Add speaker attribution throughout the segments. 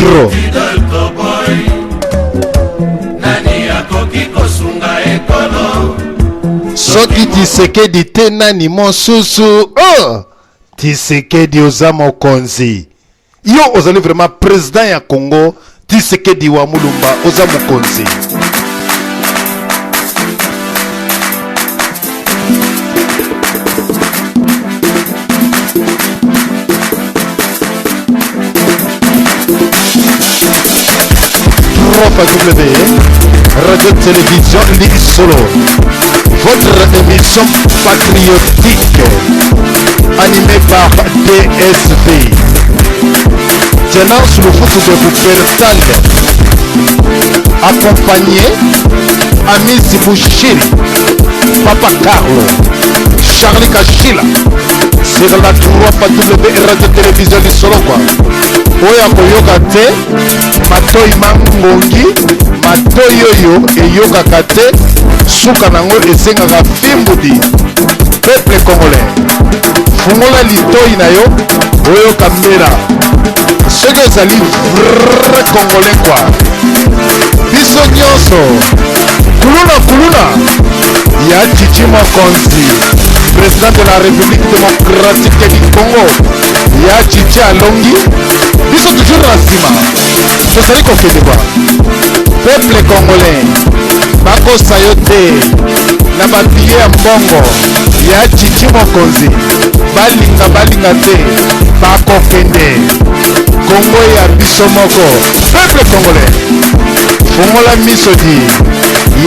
Speaker 1: Trop.
Speaker 2: Nani akoki kosunga ekolo?
Speaker 1: Soki Tshisekedi te nani mosusu? Oh! Tshisekedi oza mokonzi. Yo ozali vraiment président ya Congo. Tshisekedi wa Mulumba oza mokonzi. W Radio Télévision Solo. Votre émission patriotique animée par DSV. Tenant sous le foot de Wuppertal, accompagné Amis Bouchiri, Papa Carlo, Charlie Kachila, sur la 3 W Radio Télévision Lisolo quoi. Oyo akoyoka te matoi mangongi, matoi oyo eyokaka te, suka nango esengaka fimbudi. Peuple congolais, fungola litoi na yo oyoka mbela. Soki ozali vrai congolais quoi, biso nyonso kuluna kuluna ya Tshitshi Mokonzi, président de la République démocratique du Congo, ya Tshitshi alongi biso toujours na nsima, tozali kokende kwa. Peuple congolais, bakosa yo te na babiye ya mbongo ya Tshitshi Mokonzi, balinga balinga te, bakokende. Congo ya biso moko. Peuple congolais, fungola miso di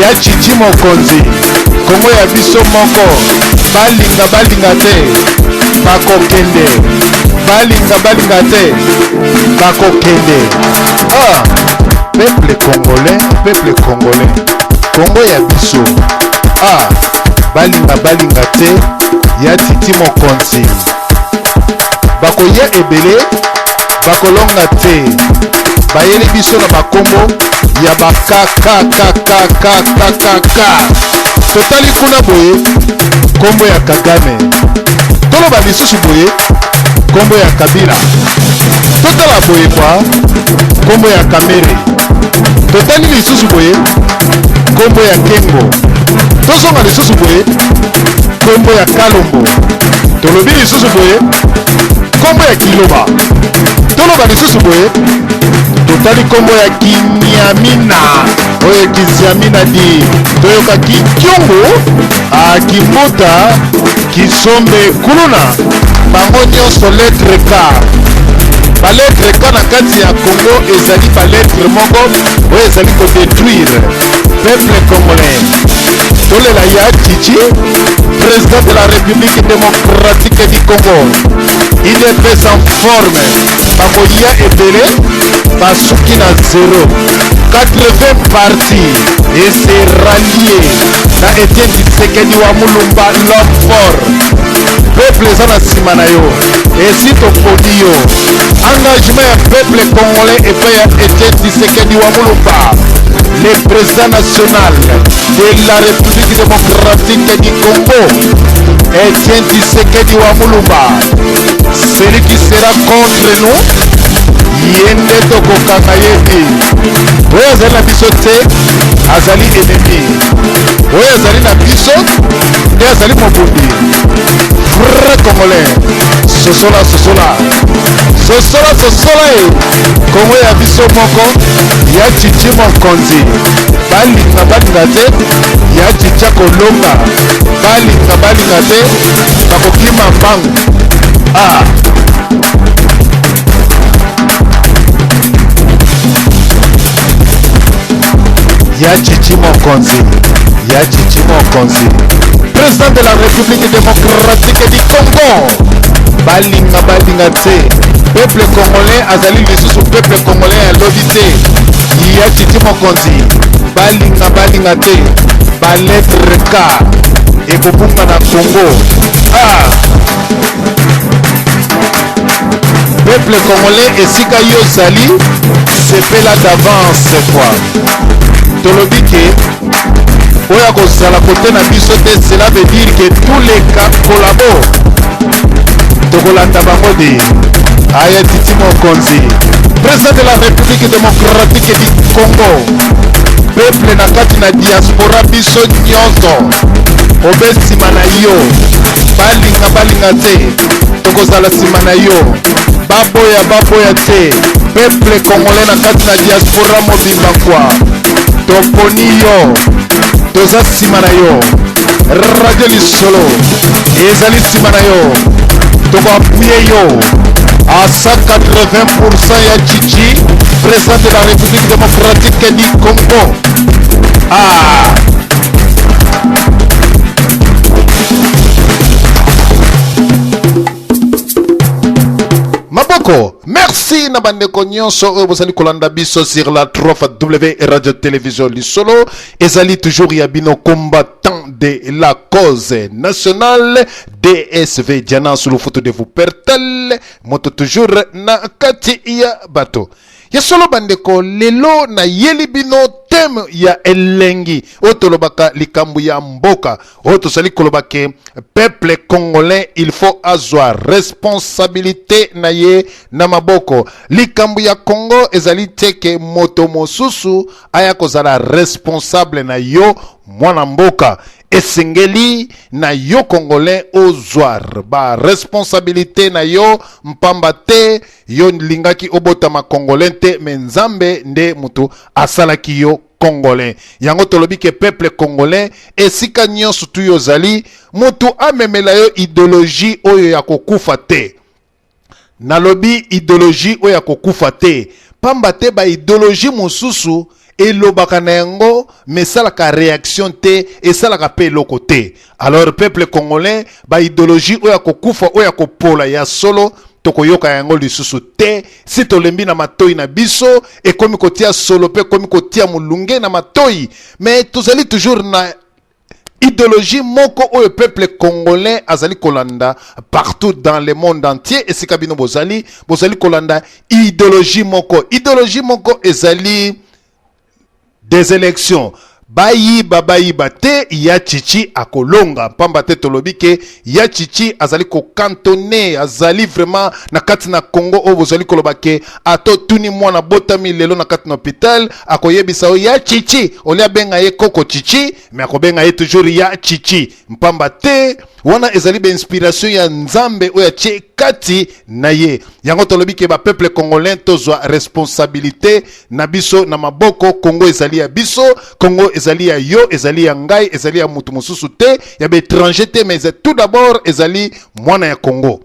Speaker 1: ya Tshitshi Mokonzi, Congo ya biso moko, balinga balinga te, bakokende, balinga balinga te, bakokende. Ah, peuple congolais, peuple congolais, Congo ya biso. Ah, balinga balinga te ya Titi Mokonzi, bakoya ebele, bakolonga te, bayeli biso na bakombo ya ba K K K K K K K K. Totali kuna boye kombo ya Kagame, toloba lisusu boye kombo ya Kabila, totala boye kwa kombo ya Kamere, totali lisusu boye kombo ya Kengo, tozonga lisusu boye kombo ya Kalombo, tolobi lisusu boye kombo ya Kiloba, toloba lisusu boye totali kombo ya Kinyamina, oyo Kiziamina di, toyoka Kikyungu, Kimbuta, Kisombe, Kuluna, bango nyonso lettre K. Ba lettre K na kati ya Congo ezali ba lettre moko oyo ezali ko détruire peuple congolais. Tolela ya Tshitshi, président de la République démocratique du Congo, UDPS en forme, bakoya ebele, basuki na 0. 80 partis et se rallier na Etienne Tshisekedi wa Mulumba, l'homme fort. Peuple eza na nsima na yo, esi toponi yo. Engagement ya peuple congolais epai ya Etienne Tshisekedi wa Mulumba, le président national de la République démocratique du Congo, Etienne Tshisekedi wa Mulumba. Celui qui sera contre nous, ye nde tokokanga ye te. Oyo azali na biso te azali ennemi, oyo azali na biso nde azali mobundi. Vrai congolais, sosola sosola sosola sosola e Kongo ya biso moko ya Tshitshi Mokonzi, balinga balinga te ya Tshitshi akolonga, balinga balinga te bakokima mbangu. Ah, ya Tshitshi Mokonzi, ya Tshitshi Mokonzi, président de la République démocratique du Congo, balinga balinga te peuple congolais azali lisusu peuple congolais ya lobi te. Ya Tshitshi Mokonzi, balinga balinga te ba lettre K ekobunga na Congo. Ah, peuple congolais, esika yo ozali, sepela d'avance quoi. Tolobi ke oyo akozala kote na biso te, cela veut dire que tous les collabos tokolanda bango de. Aya Titi Mokonzi, Président de la République démocratique du Congo, peuple na kati na diaspora biso nyonso obe nsima na yo, balinga balinga te, tokozala nsima na yo, baboya baboya te, peuple congolais na kati na diaspora mobimba kwa toponi yo, toza nsima na yo. Radio Lisolo ezali nsima na yo, tokoapuye yo à 180% ya Chichi, président de la République démocratique du Congo. Ah. Maboko, merci na bandeko nyonso oyo bozali kolanda biso sur la 3 W Radio Télévision Lisolo. Ezali toujours ya bino combattant de la cause nationale DSV Diana sous le photo de vous pertel moto toujours na kati ya bato. Ya solo bandeko, lelo nayeli bino thème ya elengi oyo tolobaka likambo ya mboka, oyo tozali koloba ke peuple congolais il faut azwa responsabilité na ye na maboko. Likambo ya Congo ezali te ke moto mosusu aya kozala responsable na yo mwana mboka. Esengeli na yo congolais ozwa ba responsabilité na yo, mpamba te yo lingaki obotama congolais te, me Nzambe nde mutu asalaki yo congolais. Yango tolobi ke peuple congolais esika nyonso tu yo ozali, mutu amemela yo idéologie oyo ya kokufa te. Nalobi idéologie oyo ya kokufa te, pamba te ba idéologie mosusu elobaka na yango mais esalaka réaction te, esalaka mpe eloko te. Alors peuple congolais, ba idéologie oyo ya kokufa, oyo ya kopola ya solo, tokoyoka yango lisusu te. Si tolembi na matoi na biso, ekomi kotia solo mpe ekomi kotia molunge na matoi, mais tozali toujours na idéologie moko oyo peuple congolais azali kolanda partout dans le monde entier. Esika bino bozali, bozali kolanda idéologie moko. Idéologie moko ezali des élections, bayiba bayiba te, ya Chichi akolonga, pamba te tolobi ke ya Chichi azali kocantonner, azali vraiment na kati na Congo oyo bozali koloba ke ato tuni mwana botami lelo na kati na hôpital, akoyebisa oyo ya Chichi, olia abenga ye koko Chichi, me akobenga ye toujours ya Chichi, mpamba te wana ezali bainspiration ya Nzambe oyo atie kati na ye. Yango tolobi ke bapeuple congolais tozwa responsabilité na biso na maboko. Congo ezali ya biso, Congo ezali ya yo, ezali ya ngai, ezali ya mutu mosusu te, ya baétranger te, mais tout d'abord ezali mwana ya Congo.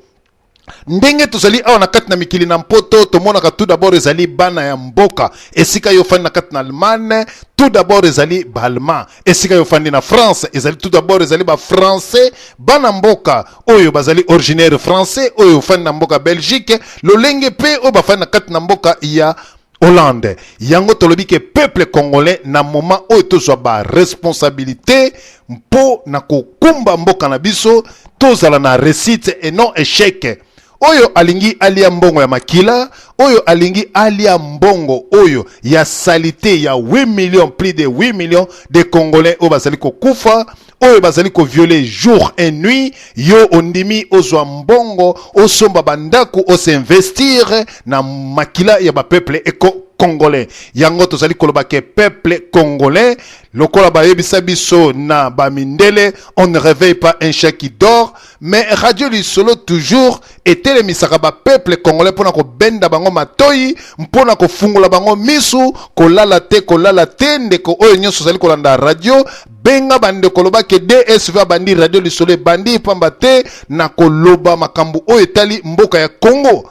Speaker 1: Ndenge tozali awa na kati na mikili na Mpoto, tomonaka tout d'abord ezali bana ya mboka. Esika yo ofandi na kati na Allemagne, tout d'abord ezali baallemand. Esika yo ofandi na France, ezali tout d'abord ezali bafrançais, bana mboka oyo bazali originaire français. Oyo ofandi na mboka Belgique, lolenge mpe oyo bafandi na kati na mboka ya Hollande. Yango tolobi ke peuple congolais, na moment oyo tozwa baresponsabilité mpo na kokumba mboka na biso, tozala na réussite et non échec. Oyo alingi alia mbongo ya makila, oyo alingi alia mbongo oyo ya saleté ya 8 millions, plus de 8 millions de Congolais oyo bazali kokufa, oyo bazali kovioler jour et nuit, yo ondimi ozwa mbongo, osomba bandako, osinvestir na makila ya bapeuple eko congolais. Yango tozali koloba ke peuple congolais, lokola bayebisa biso na bamindele, on ne réveille pas un chat qui dort, mais Radio Lisolo toujours etelemisaka bapeuple congolais mpona kobenda bango matoi, mpona kofungola bango misu. Kolala te, kolala te, ndeko oyo nyonso ozali kolanda radio, benga bandeko, loba ke DSV abandi, Radio Lisolo ebandi, pamba te na koloba makambo oyo etali mboka ya Congo.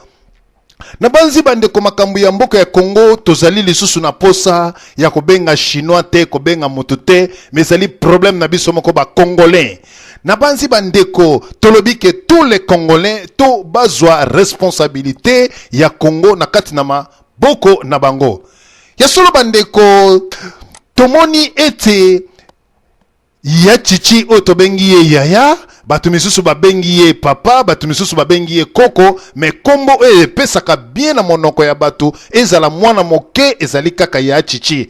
Speaker 1: Na banzi bandeko, makambo ya mboka ya Congo, tozali lisusu na posa ya kobenga Chinois te, kobenga moto te, mais ezali problème na biso moko bacongolais. Na banzi bandeko, tolobi ke tous les Congolais to bazwa responsabilité ya Congo na kati na maboko na bango. Ya solo bandeko, tomoni ete ya Chichi oyo tobengi ye yaya, bato misusu babengi ye papa, bato misusu babengi ye koko, me kombo oyo epesaka bien na monoko ya bato, ezala mwana moke, ezali kaka ya Chichi.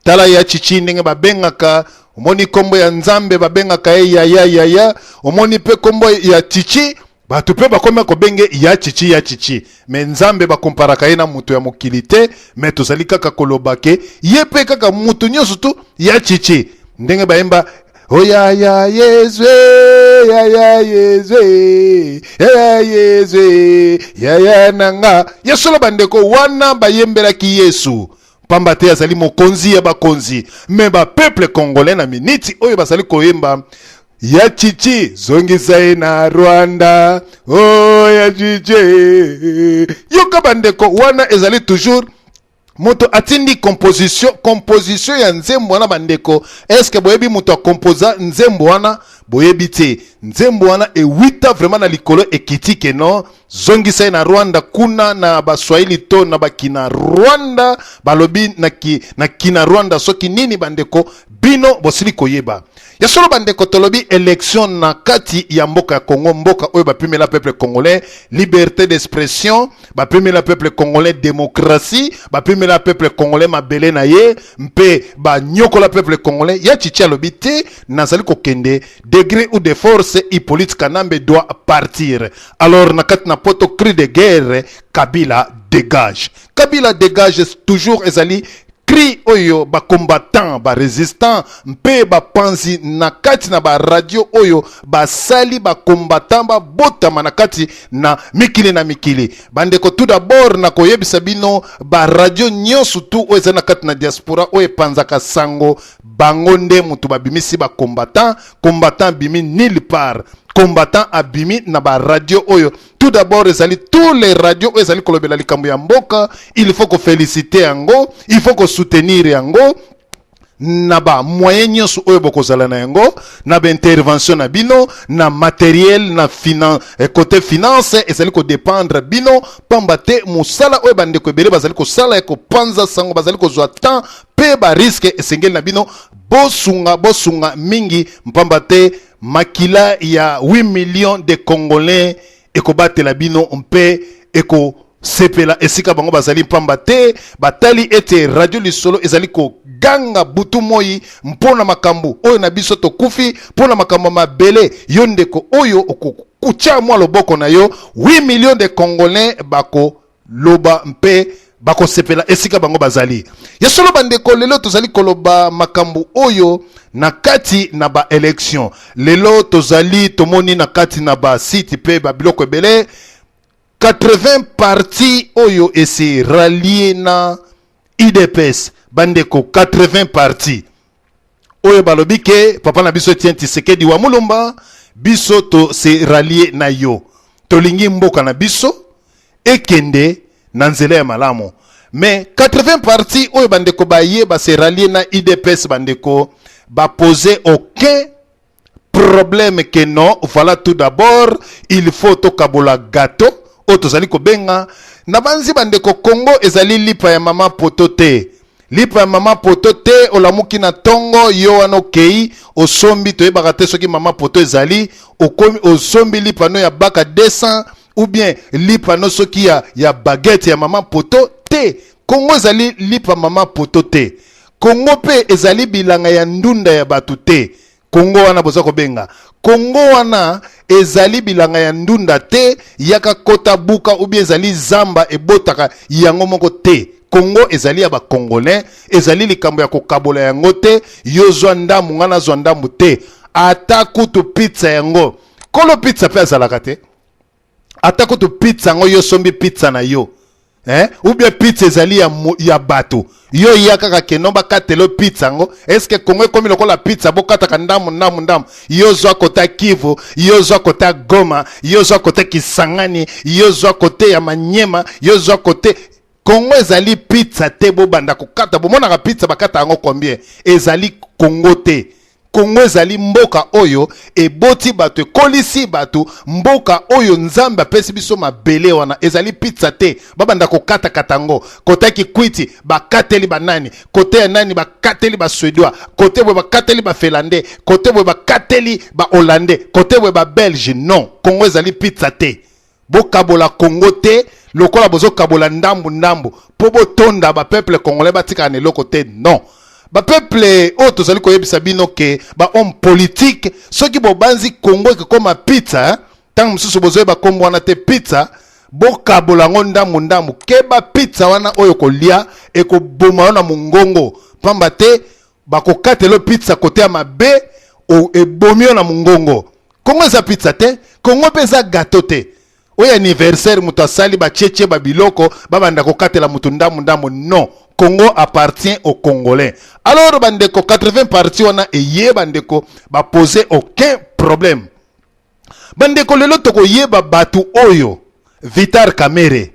Speaker 1: Tala ya Chichi ndenge babengaka, omoni kombo ya Nzambe babengaka ye yaya yaya, omoni mpe kombo ya Chichi. Bato mpe bakomi kobenge ya Chichi, ya Chichi. Mais Nzambe bakomparaka ye na moto ya mokili te. Mais tozali kaka koloba ke ye mpe kaka moto nyonso tu ya Chichi, ndenge bayemba: "Oya ya Yesu, ya ya Yesu, ya ya Yesu, ya ya nanga." Ya solo bandeko, wana bayembelaki Yesu, pamba te azali mokonzi ya bakonzi. Mais bapeuple congolais na miniti oyo bazali koyemba: "Ya Chichi, zongisa ye na Rwanda, o oh, ya Chichi." Yoka bandeko, wana ezali toujours moto atindi composition ya nzembo wana. Bandeko, eske boyebi moto akompoza nzembo wana? Boyebi te. Nzembo wana ewita vraiment na likolo, ekiti ke non, zongisa ye na Rwanda. Kuna na Baswahili to na bakina Rwanda balobi na kina Rwanda soki nini. Bandeko, bino bosili koyeba. Ya solo bandeko, tolobi élection na kati ya mboka ya Congo, mboka oyo bapimela peuple congolais liberté d'expression, bapimela peuple congolais démocratie, bapimela peuple congolais mabele na ye, mpe banyokola peuple congolais. Ya Chichi alobi te, nazali kokende de gré ou de force, Hippolyte Kanambe doit partir. Alors na kati na poto, cri de guerre: "Kabila dégage, Kabila dégage." Toujours ezali cri oyo bacombattant, barésistant mpe bapanzi na kati na baradio oyo basali bacombattant babotama na kati na mikili na mikili. Bandeko, tout d'abord na koyebisa bino, baradio nyonso tu oyo eza na kati na diaspora oyo epanzaka sango, bango nde moto babimisi bacombattant. Combattant abimi nulle part, combattant abimi na baradio oyo. Tout d'abord ezali tous les radios oyo ezali kolobela likambo ya mboka. Il faut koféliciter yango, il faut kosoutenir yango na bamoyen nyonso oyo bokozala na yango, na baintervention na bino, na matériel, na côté finance ezali kodépendre bino, pamba te mosala oyo bandeko ebele bazali kosala ya kopanza sango, bazali kozwa temps mpe barisque. Esengeli na bino bosunga, bosunga mingi, mpamba te makila ya 8 millions de Congolais ekobatela bino mpe ekosepela esika bango bazali, pamba te batali ete radio Lisolo ezali koganga butu moi mpo na makambo oyo na biso tokufi mpo na makambo ya mabele. Yo ndeko oyo okokutya mwa loboko na yo, 8 millions de Congolais bakoloba mpe bakosepela esika bango bazali. Ya solo bandeko, lelo tozali koloba makambo oyo na kati na baélection. Lelo tozali tomoni na kati na basite mpe babiloko ebele, 80 parti oyo ese rallier na UDPS. Bandeko, 80 parti oyo balobi ke papa na biso Etienne Tshisekedi wa Mulumba, biso tose rallier na yo, tolingi mboka na biso ekende na nzela ya malamu. Mais 80 parti oyo bandeko baye base rallier na UDPS, bandeko, bapose aucun problème ke non, voilà, tout d'abord il faut tokabola gâteau oyo tozali kobenga na banzi. Bandeko, Congo ezali lipa ya mama poto te, lipa ya mama poto te. Olamuki na ntongo, yo wana okei osombi, toyebaka te soki mama poto ezali. Okomi, osombi lipa no ya baka 200 ou bien lipa no soki ya baguette ya mama poto te. Kongo ezali lipa mama poto te. Kongo mpe ezali bilanga ya ndunda ya bato te. Kongo wana boza kobenga Kongo wana ezali bilanga ya ndunda te, yaka kota buka, ou bien ezali zamba ebotaka yango moko te. Kongo ezali ya bacongolais, ezali likambo ya kokabola yango te. Yo zwa ndambu, nga nazwa ndambu te. Ata kutu pizza yango, kolo pizza mpe azalaka te. Ata kutu pizza yango, yo sombi pizza na yo, eh? Ou bien pizza ezali ya bato, yo ya kaka keno bakatela pizza yango. Eske Kongo ekomi lokola pizza bokataka ndambu ndambu ndambu? Yo zwa kota Kivu, yo zwa kota Goma, yo zwa kota Kisangani, yo zwa kote ya Manyema, yo zwa kote. Kongo ezali pizza te bobanda kokata. Bomonaka pizza bakata yango combien? Ezali Kongo te. Kongo ezali mboka oyo eboti bato, ekolisi bato, mboka oyo Nzambe apesi biso mabele wana. Ezali pizza te babanda kokatakata yango. Kota Kikwiti bakateli banani, kote ya nani bakateli Basuédois, kote boye bakateli Bafinlandais, kote boye bakateli Bahollandais, kote boye Babelge. Non, Kongo ezali pizza te. Bokabola Kongo te lokola bozokabola ndambu ndambu mpo botonda, bapeuple congolais batikala na eloko te. Non, bapeuple oyo tozali koyebisa bino ke bahomme politique, soki bobanzi Kongo ekekoma pizza, hein? Ntango mosusu bozoyeba nkombo wana te, pizza bokabola yango ndambu ndambu. Keba, pizza wana oyo kolia ekoboma yo na mongongo, pamba te bakokatela yo pizza kote ya mabe, ebomi yo na mongongo. Kongo eza pizza te, Kongo mpe eza gâteau te oyo anniversaire moto asali, batietie babiloko, babanda kokatela moto ndambu ndambu. Non, Congo appartient aux Congolais. Alors bandeko, 80 parti wana eye, bandeko, bapose aucun problème. Bandeko, lelo tokoyeba bato oyo Vital Kamerhe,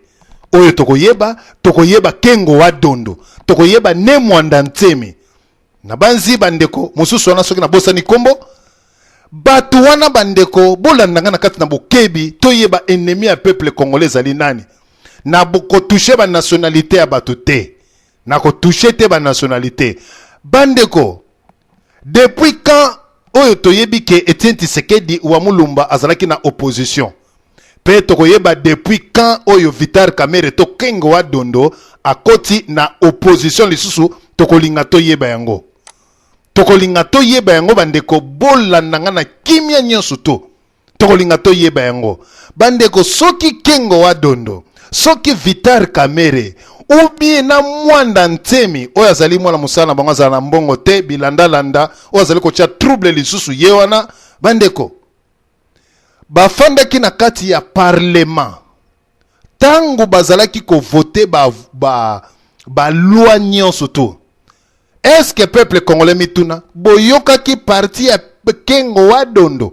Speaker 1: oyo tokoyeba, tokoyeba Kengo wa Dondo, tokoyeba Ne Mwanda Nsemi na banzi bandeko mosusu wana. Soki nabosani nkombo bato wana, bandeko, bolanda nga na kati na bokebi, toyeba ennemi ya peuple congolais ezali nani. Na kotoucher banationalité ya bato te, na kotoucher te banationalité. Bandeko, depuis quand oyo toyebi ke Etienne Tshisekedi wa Mulumba azalaki na opposition, mpe tokoyeba depuis quand oyo Vital Kamerhe to Kengo wa Dondo akoti na opposition lisusu. Tokolinga toyeba yango, tokolinga toyeba yango. Bandeko, bolanda nga na kimia nyonso to tokolinga toyeba yango. Bandeko, soki Kengo wa Dondo, soki Vital Kamerhe ou bien na Mwanda Nsemi oyo azali mwana mosala na bango, azala na mbongo te, bilandalanda, oyo azali kotia trouble lisusu, ye wana, bandeko, bafandaki na kati ya parlement ntango bazalaki kovoter baloi ba nyonso to. Est-ce, peuple congolais, mituna, boyokaki parti ya Kengo wa Dondo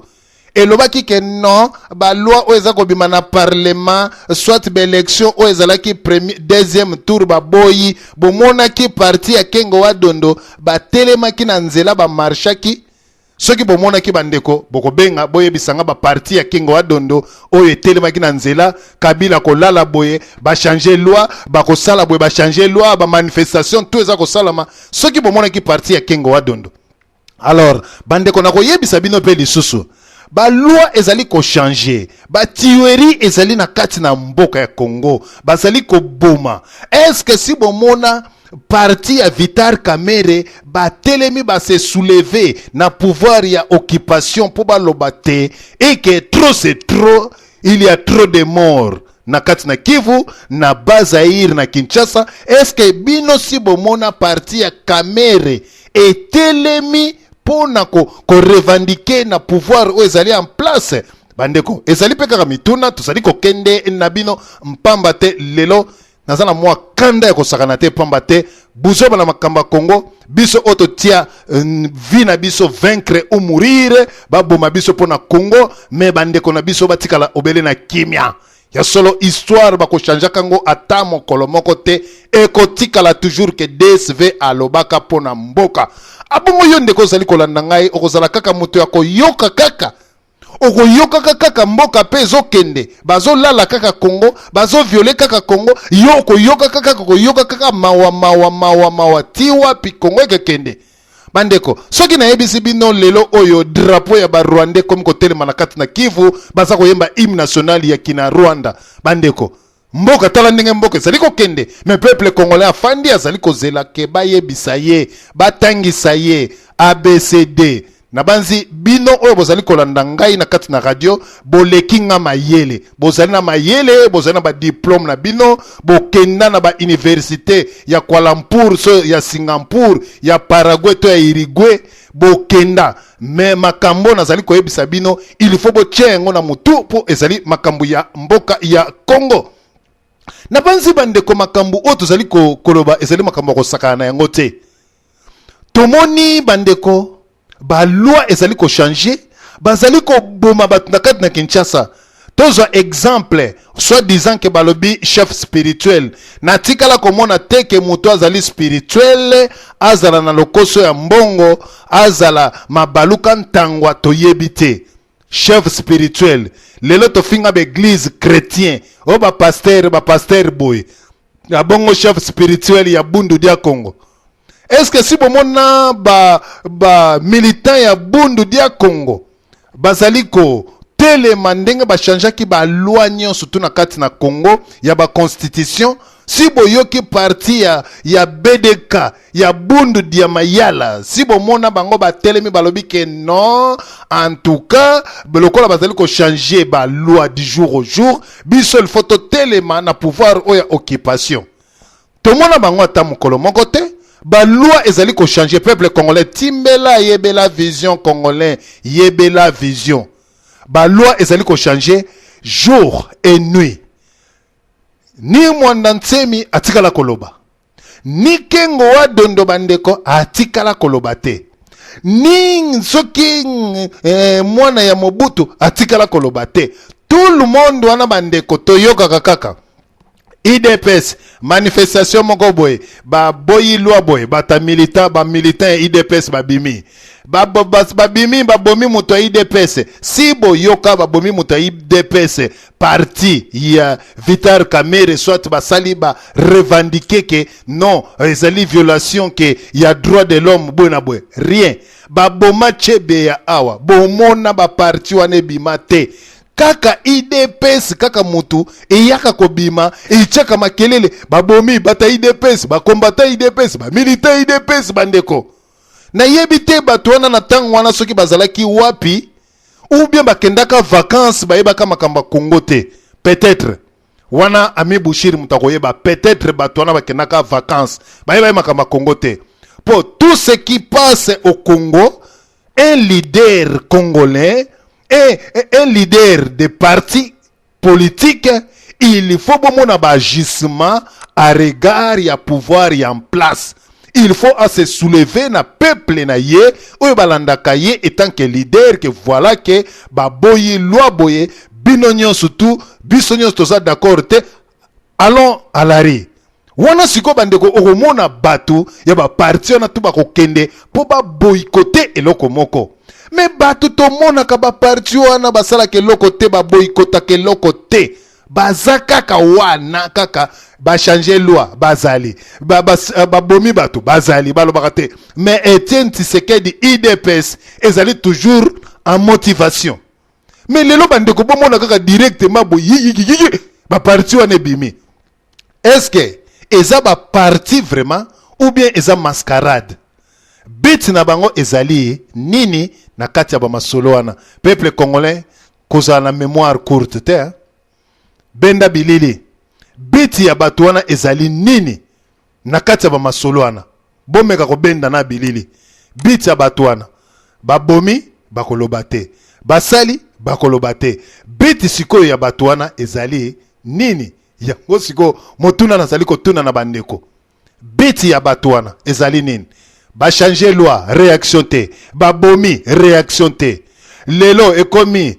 Speaker 1: elobaki ke non, baloi oyo eza kobima na parlement, soit baélection oyo ezalaki premier, deuxième tour, baboyi? Bomonaki parti ya Kengo wa Dondo batelemaki na nzela, bamarchaki? Soki bomonaki, bandeko, bokobenga, boyebisanga baparti ya Kengo wa Dondo oyo etelemaki na nzela. Kabila kolala boye, bachanger loi, bakosala boye, bachanger loi, bamanifestation tout eza kosalama. Soki bomonaki parti ya Kengo wa Dondo, alors bandeko, nakoyebisa bino mpe lisusu, baloi ezali kochanger, batuerie ezali na kati na mboka ya Congo, bazali koboma. Est-ce si bomona parti ya Vital Kamerhe batelemi, base soulever na pouvoir ya occupation mpo baloba te eke trop c'est trop, il y a trop de morts na kati na Kivu, na Bazaire, na Kinshasa? Est-ce bino si bomona parti ya Kamerhe etelemi mpo na korevendiquer na pouvoir oyo ezali en place? Bandeko, ezali mpe kaka mituna tozali kokende na bino, mpamba te lelo naza na mwa kanda ya kosakana te, pamba te buzoba na makambo ya Congo. Biso oyo totia vie na biso, vaincre ou mourir, baboma biso mpo na Congo, me bandeko na biso batikala obele na kimia. Ya solo, histoire bakochangeaka yango ata mokolo moko te, ekotikala toujours ke DSV alobaka mpo na mboka. Abongo yo, ndeko ozali kolanda ngai, okozala kaka moto ya koyoka kaka, okoyokaka kaka mboka mpe ezokende, bazolala kaka Congo, bazovioler kaka Congo, yo okoyokaka kaka, koyoka kaka mawa, mawa, mawa, mawa. Ti wapi Congo ekekende? Bandeko, soki nayebisi bino lelo oyo drapeau ya Barwandais komi kotelema na kati na Kivu, baza koyemba hymne national ya kina Rwanda, bandeko, mboka, tala ndenge mboka ezali kokende. Me peuple congolais afandi, azali kozela ke bayebisa ye, batangisa ye ABCD. Nabanzi bino oyo bozali kolanda ngai na kati na radio, boleki nga mayele, bozali na mayele, bozali na badiplôme na bino, bokenda na bauniversité ya Kuala Lumpur, so ya Singapour, ya Paraguay to ya Uruguay, bokenda. Me makambo nazali koyebisa bino, il faut botia yango na motu, mpo ezali makambo ya mboka ya Congo. Nabanzi bandeko, makambo oyo tozali koloba ezali makambo ya kosakana na yango te. Tomoni, bandeko, baloi ezali kochanger, bazali koboma bato na kati na Kinshasa. Tozwa exemple, soit disant ke balobi chef spirituel, natikala komona te ke moto azali spirituel azala na lokoso ya mbongo, azala mabaluka ntangwa, toyebi te. Chef spirituel, lelo tofinga baéglise chrétien oyo, bapasteur, bapasteur boye ya bongo. Chef spirituel ya Bundu dia Congo, est ce que si bomona ba militant ya Bundu dia Congo bazali kotelema ndenge bachangeaki baloi nyonso tu na kati na Congo ya baconstitution? Si boyoki parti ya BDK ya Bundu dia Mayala, si bomona bango batelemi balobi ke non, en tout cas lokola bazali kochanger ba loi du jour au jour, biso il faut totelema na pouvoir oyo ya occupation. Tomona bango ata mokolo moko te. Baloi ezali kochanger. Peuple congolais, timbela, yebela vision. Congolais, yebela vision. Baloi ezali kochanger jour et nuit. Ni Mwanda Nsemi atikala koloba, ni Kengo wa Dondo, bandeko, atikala koloba te, ni soki mwana ya Mobutu atikala koloba te. Tout le monde wana, bandeko, toyokaka kaka UDPS, manifestation moko boye, baboyi loi boye, bata militant, bamilitant ya UDPS babimi, babimi, babomi moto ya UDPS. Si boyoka babomi moto ya UDPS, parti ya Vital Kamerhe, soit basali barevendiquer ke non, ezali violation ke ya droit de l'homme, boye na boye, rien. Baboma Chebeya awa, bomona baparti wana ebima te. Kaka UDPS, kaka mutu eyaka kobima, etiaka makelele, babomi bata UDPS, bakombata UDPS, bamilitant UDPS. Bandeko, nayebi te bato wana na ntango wana soki bazalaki wapi, ou bien bakendaka vacances, bayebaka makambo ya Congo te. Peut-être wana Ami Bushiri moto akoyeba. Peut-être bato wana bakendaka vacances, bayebaki makambo ya Congo te. Po tout ce qui passe au Congo, un leader congolais et un leader de parti politique, il faut bomona baagissement à regard ya pouvoir ya en place. Il faut à se soulever na peuple na ye oyo balandaka ye étant que leader, que voilà que baboyi loi boye, bino nyonso tu, biso nyonso toza d'accord te, allons à la rue. Wana sikoyo, bandeko, okomona bato ya baparti wana tu bakokende mpo baboyikote eloko moko. Me bato tomonaka baparti wana basalaka eloko te, baboyikotaka eloko te, baza kaka wana, kaka bachange loi, bazali babomi bato, bazali balobaka te. Mais Etienne Tshisekedi, UDPS ezali toujours en motivation. Mais lelo, bandeko, bomona kaka directement boyiyikiyiki, baparti wana ebimi. Est-ce que eza baparti vraiment ou bien eza mascarade? But na bango ezali nini na kati ya bamasolo wana? Peuple congolais, kozala na mémoire courte te, hein? Benda bilili. But ya bato wana ezali nini na kati ya bamasolo wana? Bomeka kobenda na bilili but ya bato wana. Babomi, bakoloba te, basali, bakoloba te. But sikoyo ya bato wana ezali nini? Yango sikoyo motuna nazali kotuna na bandeko: but ya bato wana ezali nini? Bachange loi, réaction te, babomi, réaction te. Lelo ekomi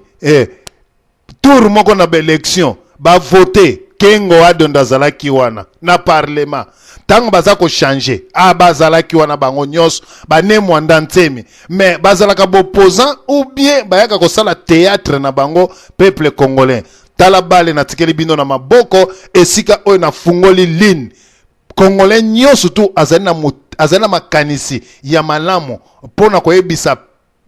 Speaker 1: tour moko na baélection, bavote, Kengo Adondo azalaki wana na parlement ntango baza kochanger. A bazalaki wana bango nyonso, bane Mwanda Nsemi, mais bazalaka baopposant ou bien bayaka kosala théâtre na bango? Peuple congolais, tala bale natikeli bino na maboko. Esika oyo nafungoli ligne, congolais nyonso tu azali na makanisi ya malamu mpo na koyebisa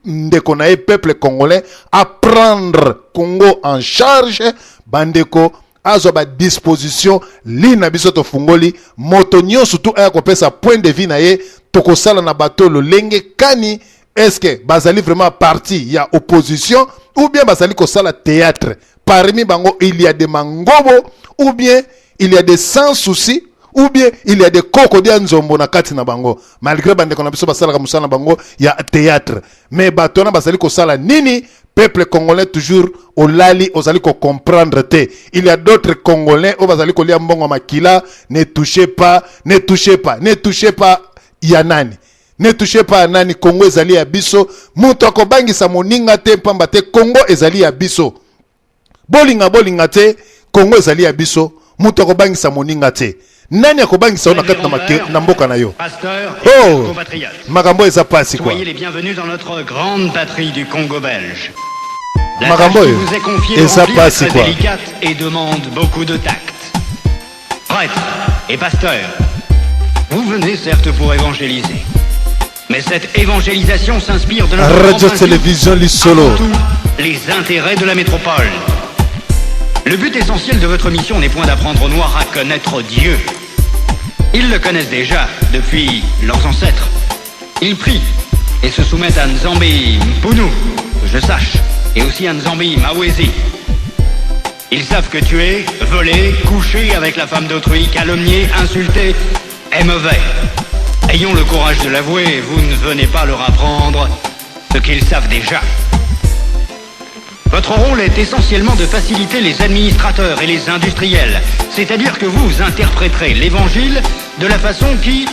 Speaker 1: ndeko na ye peuple congolais à prendre Congo en charge, bandeko, azwa badisposition. Ligne na biso tofungoli, moto nyonso tu aya kopesa point de vue na ye. Tokosala na bato lolenge kani? Est-ce que bazali vraiment parti ya opposition ou bien bazali kosala théâtre? Parmi bango, il y a des mangobo ou bien il y a des sans souci ou bien il y a des koko dia nzombo na kati na bango. Malgré bandeko na biso basalaka mosala na bango ya théâtre, mais bato wana bazali kosala nini? Peuple congolais, toujours olali, ozali kocomprendre te. Il y a d'autres Congolais oyo bazali kolia mbongo ya makila. Ne touchez pas, ne touchez pas, ne touchez pas ya nani, ne touchez pas ya nani. Congo ezali ya biso, moto akobangisa moninga te, pamba te Congo ezali ya biso. Bolinga, bolinga te, Congo ezali ya biso, moto akobangisa moninga te. Nani akobangisa yo na kati na mboka na yo?
Speaker 2: Pasteurs
Speaker 1: Oh.
Speaker 2: et compatriotes.
Speaker 1: Makambo eza pasi kwa.
Speaker 2: Soyez les bienvenus dans notre grande patrie du Congo belge. La
Speaker 1: Makambo
Speaker 2: tâche qui
Speaker 1: oyo,
Speaker 2: vous est confiée de
Speaker 1: eza
Speaker 2: remplir est
Speaker 1: pasi
Speaker 2: très
Speaker 1: quoi.
Speaker 2: délicate et demande beaucoup de tact. Prêtres et pasteurs, vous venez certes pour évangéliser. Mais cette évangélisation s'inspire de notre grand
Speaker 1: Radio
Speaker 2: principe,
Speaker 1: Télévision Lisolo.
Speaker 2: avant tout, les intérêts de la métropole. Le but essentiel de votre mission n'est point d'apprendre aux Noirs à connaître Dieu. Ils le connaissent déjà depuis leurs ancêtres. Ils prient et se soumettent à Nzambi Mpunu, que je sache, et aussi à Nzambi Mawezi. Ils savent que tuer, voler, coucher avec la femme d'autrui, calomnier, insulter est mauvais. Ayons le courage de l'avouer, vous ne venez pas leur apprendre ce qu'ils savent déjà. Votre rôle est essentiellement de faciliter les administrateurs et les industriels, c'est-à-dire que vous interpréterez l'évangile de la façon qui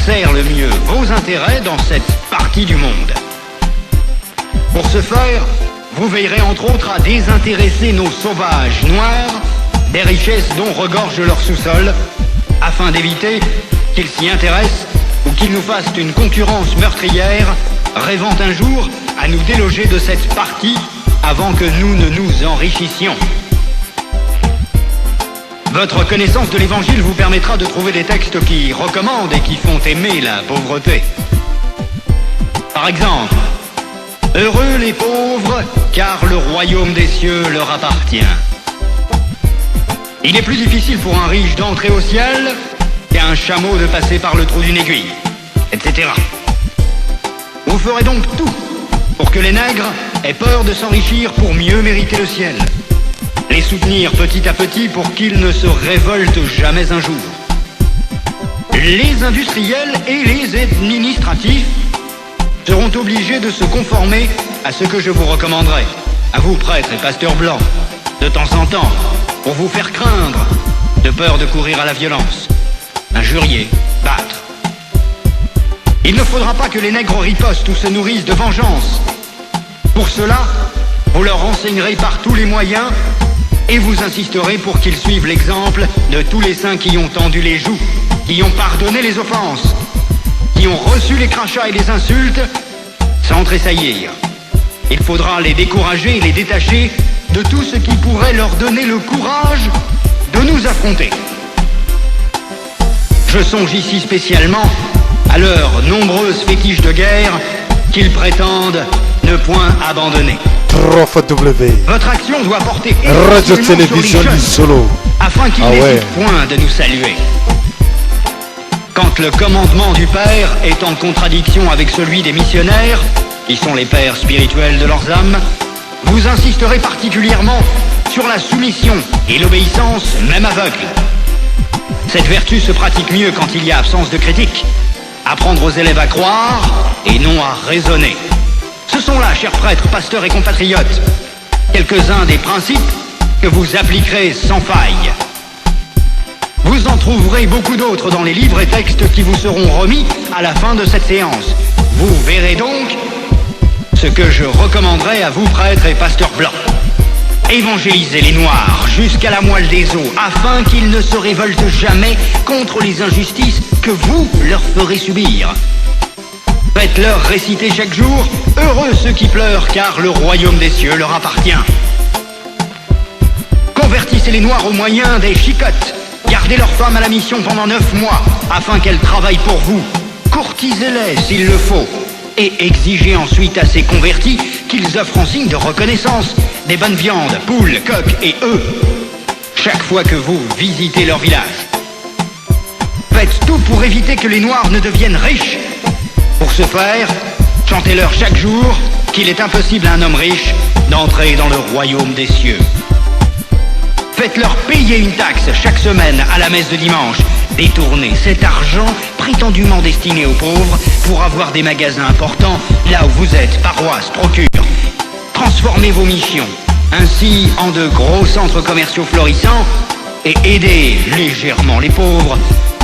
Speaker 2: sert le mieux vos intérêts dans cette partie du monde. Pour ce faire, vous veillerez entre autres à désintéresser nos sauvages noirs des richesses dont regorge leur sous-sol, afin d'éviter qu'ils s'y intéressent ou qu'ils nous fassent une concurrence meurtrière, rêvant un jour à nous déloger de cette partie avant que nous ne nous enrichissions. Votre connaissance de l'Évangile vous permettra de trouver des textes qui recommandent et qui font aimer la pauvreté. Par exemple, Heureux les pauvres, car le royaume des cieux leur appartient. Il est plus difficile pour un riche d'entrer au ciel qu'à un chameau de passer par le trou d'une aiguille, etc. Vous ferez donc tout pour que les nègres aient peur de s'enrichir pour mieux mériter le ciel. Les soutenir petit à petit pour qu'ils ne se révoltent jamais un jour. Les industriels et les administratifs seront obligés de se conformer à ce que je vous recommanderai, à vous prêtres et pasteurs blancs, de temps en temps, pour vous faire craindre, de peur de courir à la violence, injurier, battre. Il ne faudra pas que les nègres ripostent ou se nourrissent de vengeance. Pour cela, vous leur renseignerez par tous les moyens et vous insisterez pour qu'ils suivent l'exemple de tous les saints qui ont tendu les joues, qui ont pardonné les offenses, qui ont reçu les crachats et les insultes sans tressaillir. Il faudra les décourager et les détacher de tout ce qui pourrait leur donner le courage de nous affronter. Je songe ici spécialement à leurs nombreuses fétiches de guerre qu'ils prétendent ne point abandonner.
Speaker 1: 3 W.
Speaker 2: Votre action doit porter
Speaker 1: Radio
Speaker 2: essentiellement sur les
Speaker 1: Télévision
Speaker 2: jeunes,
Speaker 1: Solo.
Speaker 2: afin qu'ils
Speaker 1: Ah ouais.
Speaker 2: n'hésitent point de nous saluer. Quand le commandement du Père est en contradiction avec celui des missionnaires, qui sont les pères spirituels de leurs âmes, vous insisterez particulièrement sur la soumission et l'obéissance, même aveugle. Cette vertu se pratique mieux quand il y a absence de critique. Apprendre aux élèves à croire et non à raisonner. Ce sont là, chers prêtres, pasteurs et compatriotes, quelques-uns des principes que vous appliquerez sans faille. Vous en trouverez beaucoup d'autres dans les livres et textes qui vous seront remis à la fin de cette séance. Vous verrez donc ce que je recommanderais à vous, prêtres et pasteurs blancs. Évangélisez les Noirs jusqu'à la moelle des os, afin qu'ils ne se révoltent jamais contre les injustices que vous leur ferez subir. Faites-leur réciter chaque jour, heureux ceux qui pleurent, car le royaume des cieux leur appartient. Convertissez les Noirs au moyen des chicottes. Gardez leurs femmes à la mission pendant neuf mois, afin qu'elles travaillent pour vous. Courtisez-les s'il le faut. Et exigez ensuite à ces convertis qu'ils offrent en signe de reconnaissance des bonnes viandes, poules, coqs et œufs, chaque fois que vous visitez leur village. Faites tout pour éviter que les Noirs ne deviennent riches. Pour ce faire, chantez-leur chaque jour qu'il est impossible à un homme riche d'entrer dans le royaume des cieux. Faites-leur payer une taxe chaque semaine à la messe de dimanche. Détournez cet argent prétendument destiné aux pauvres pour avoir des magasins importants là où vous êtes, paroisse, procure. Transformez vos missions ainsi en de gros centres commerciaux florissants et aidez légèrement les pauvres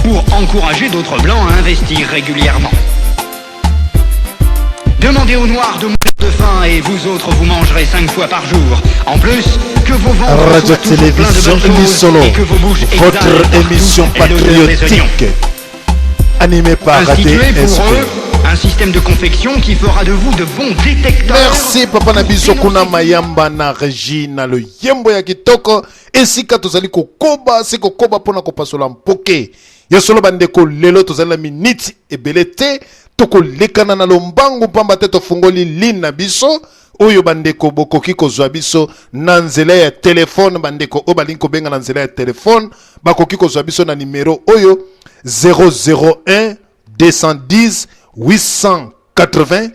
Speaker 2: pour encourager d'autres blancs à investir régulièrement. Demandez aux Noirs de mourir de faim et vous autres vous mangerez cinq fois par jour. En plus, que vos ventres
Speaker 1: Radio
Speaker 2: soient toujours pleins de
Speaker 1: Télévision
Speaker 2: bonnes choses
Speaker 1: Solo,
Speaker 2: et que vos bouches exhalent
Speaker 1: votre
Speaker 2: partout
Speaker 1: émission
Speaker 2: l'odeur des oignons.
Speaker 1: patriotique, animée par
Speaker 2: Instituez pour
Speaker 1: ADSP.
Speaker 2: eux un système de confection qui fera de vous de bons détecteurs.
Speaker 1: Merci papa na biso kuna mayamba na régie na loyembo ya kitoko esika tozali kokoba se kokoba mpona kopasola mpoke ya solo bandeko lelo tozali na miniti ebele te. Tokolekana na lombangu mpamba te tofungoli ligne na biso oyo bandeko bokoki kozwa biso na nzela ya telefone. Bandeko oyo balingi kobenga na nzela ya telefone bakoki kozwa biso na nimero oyo 001 210 880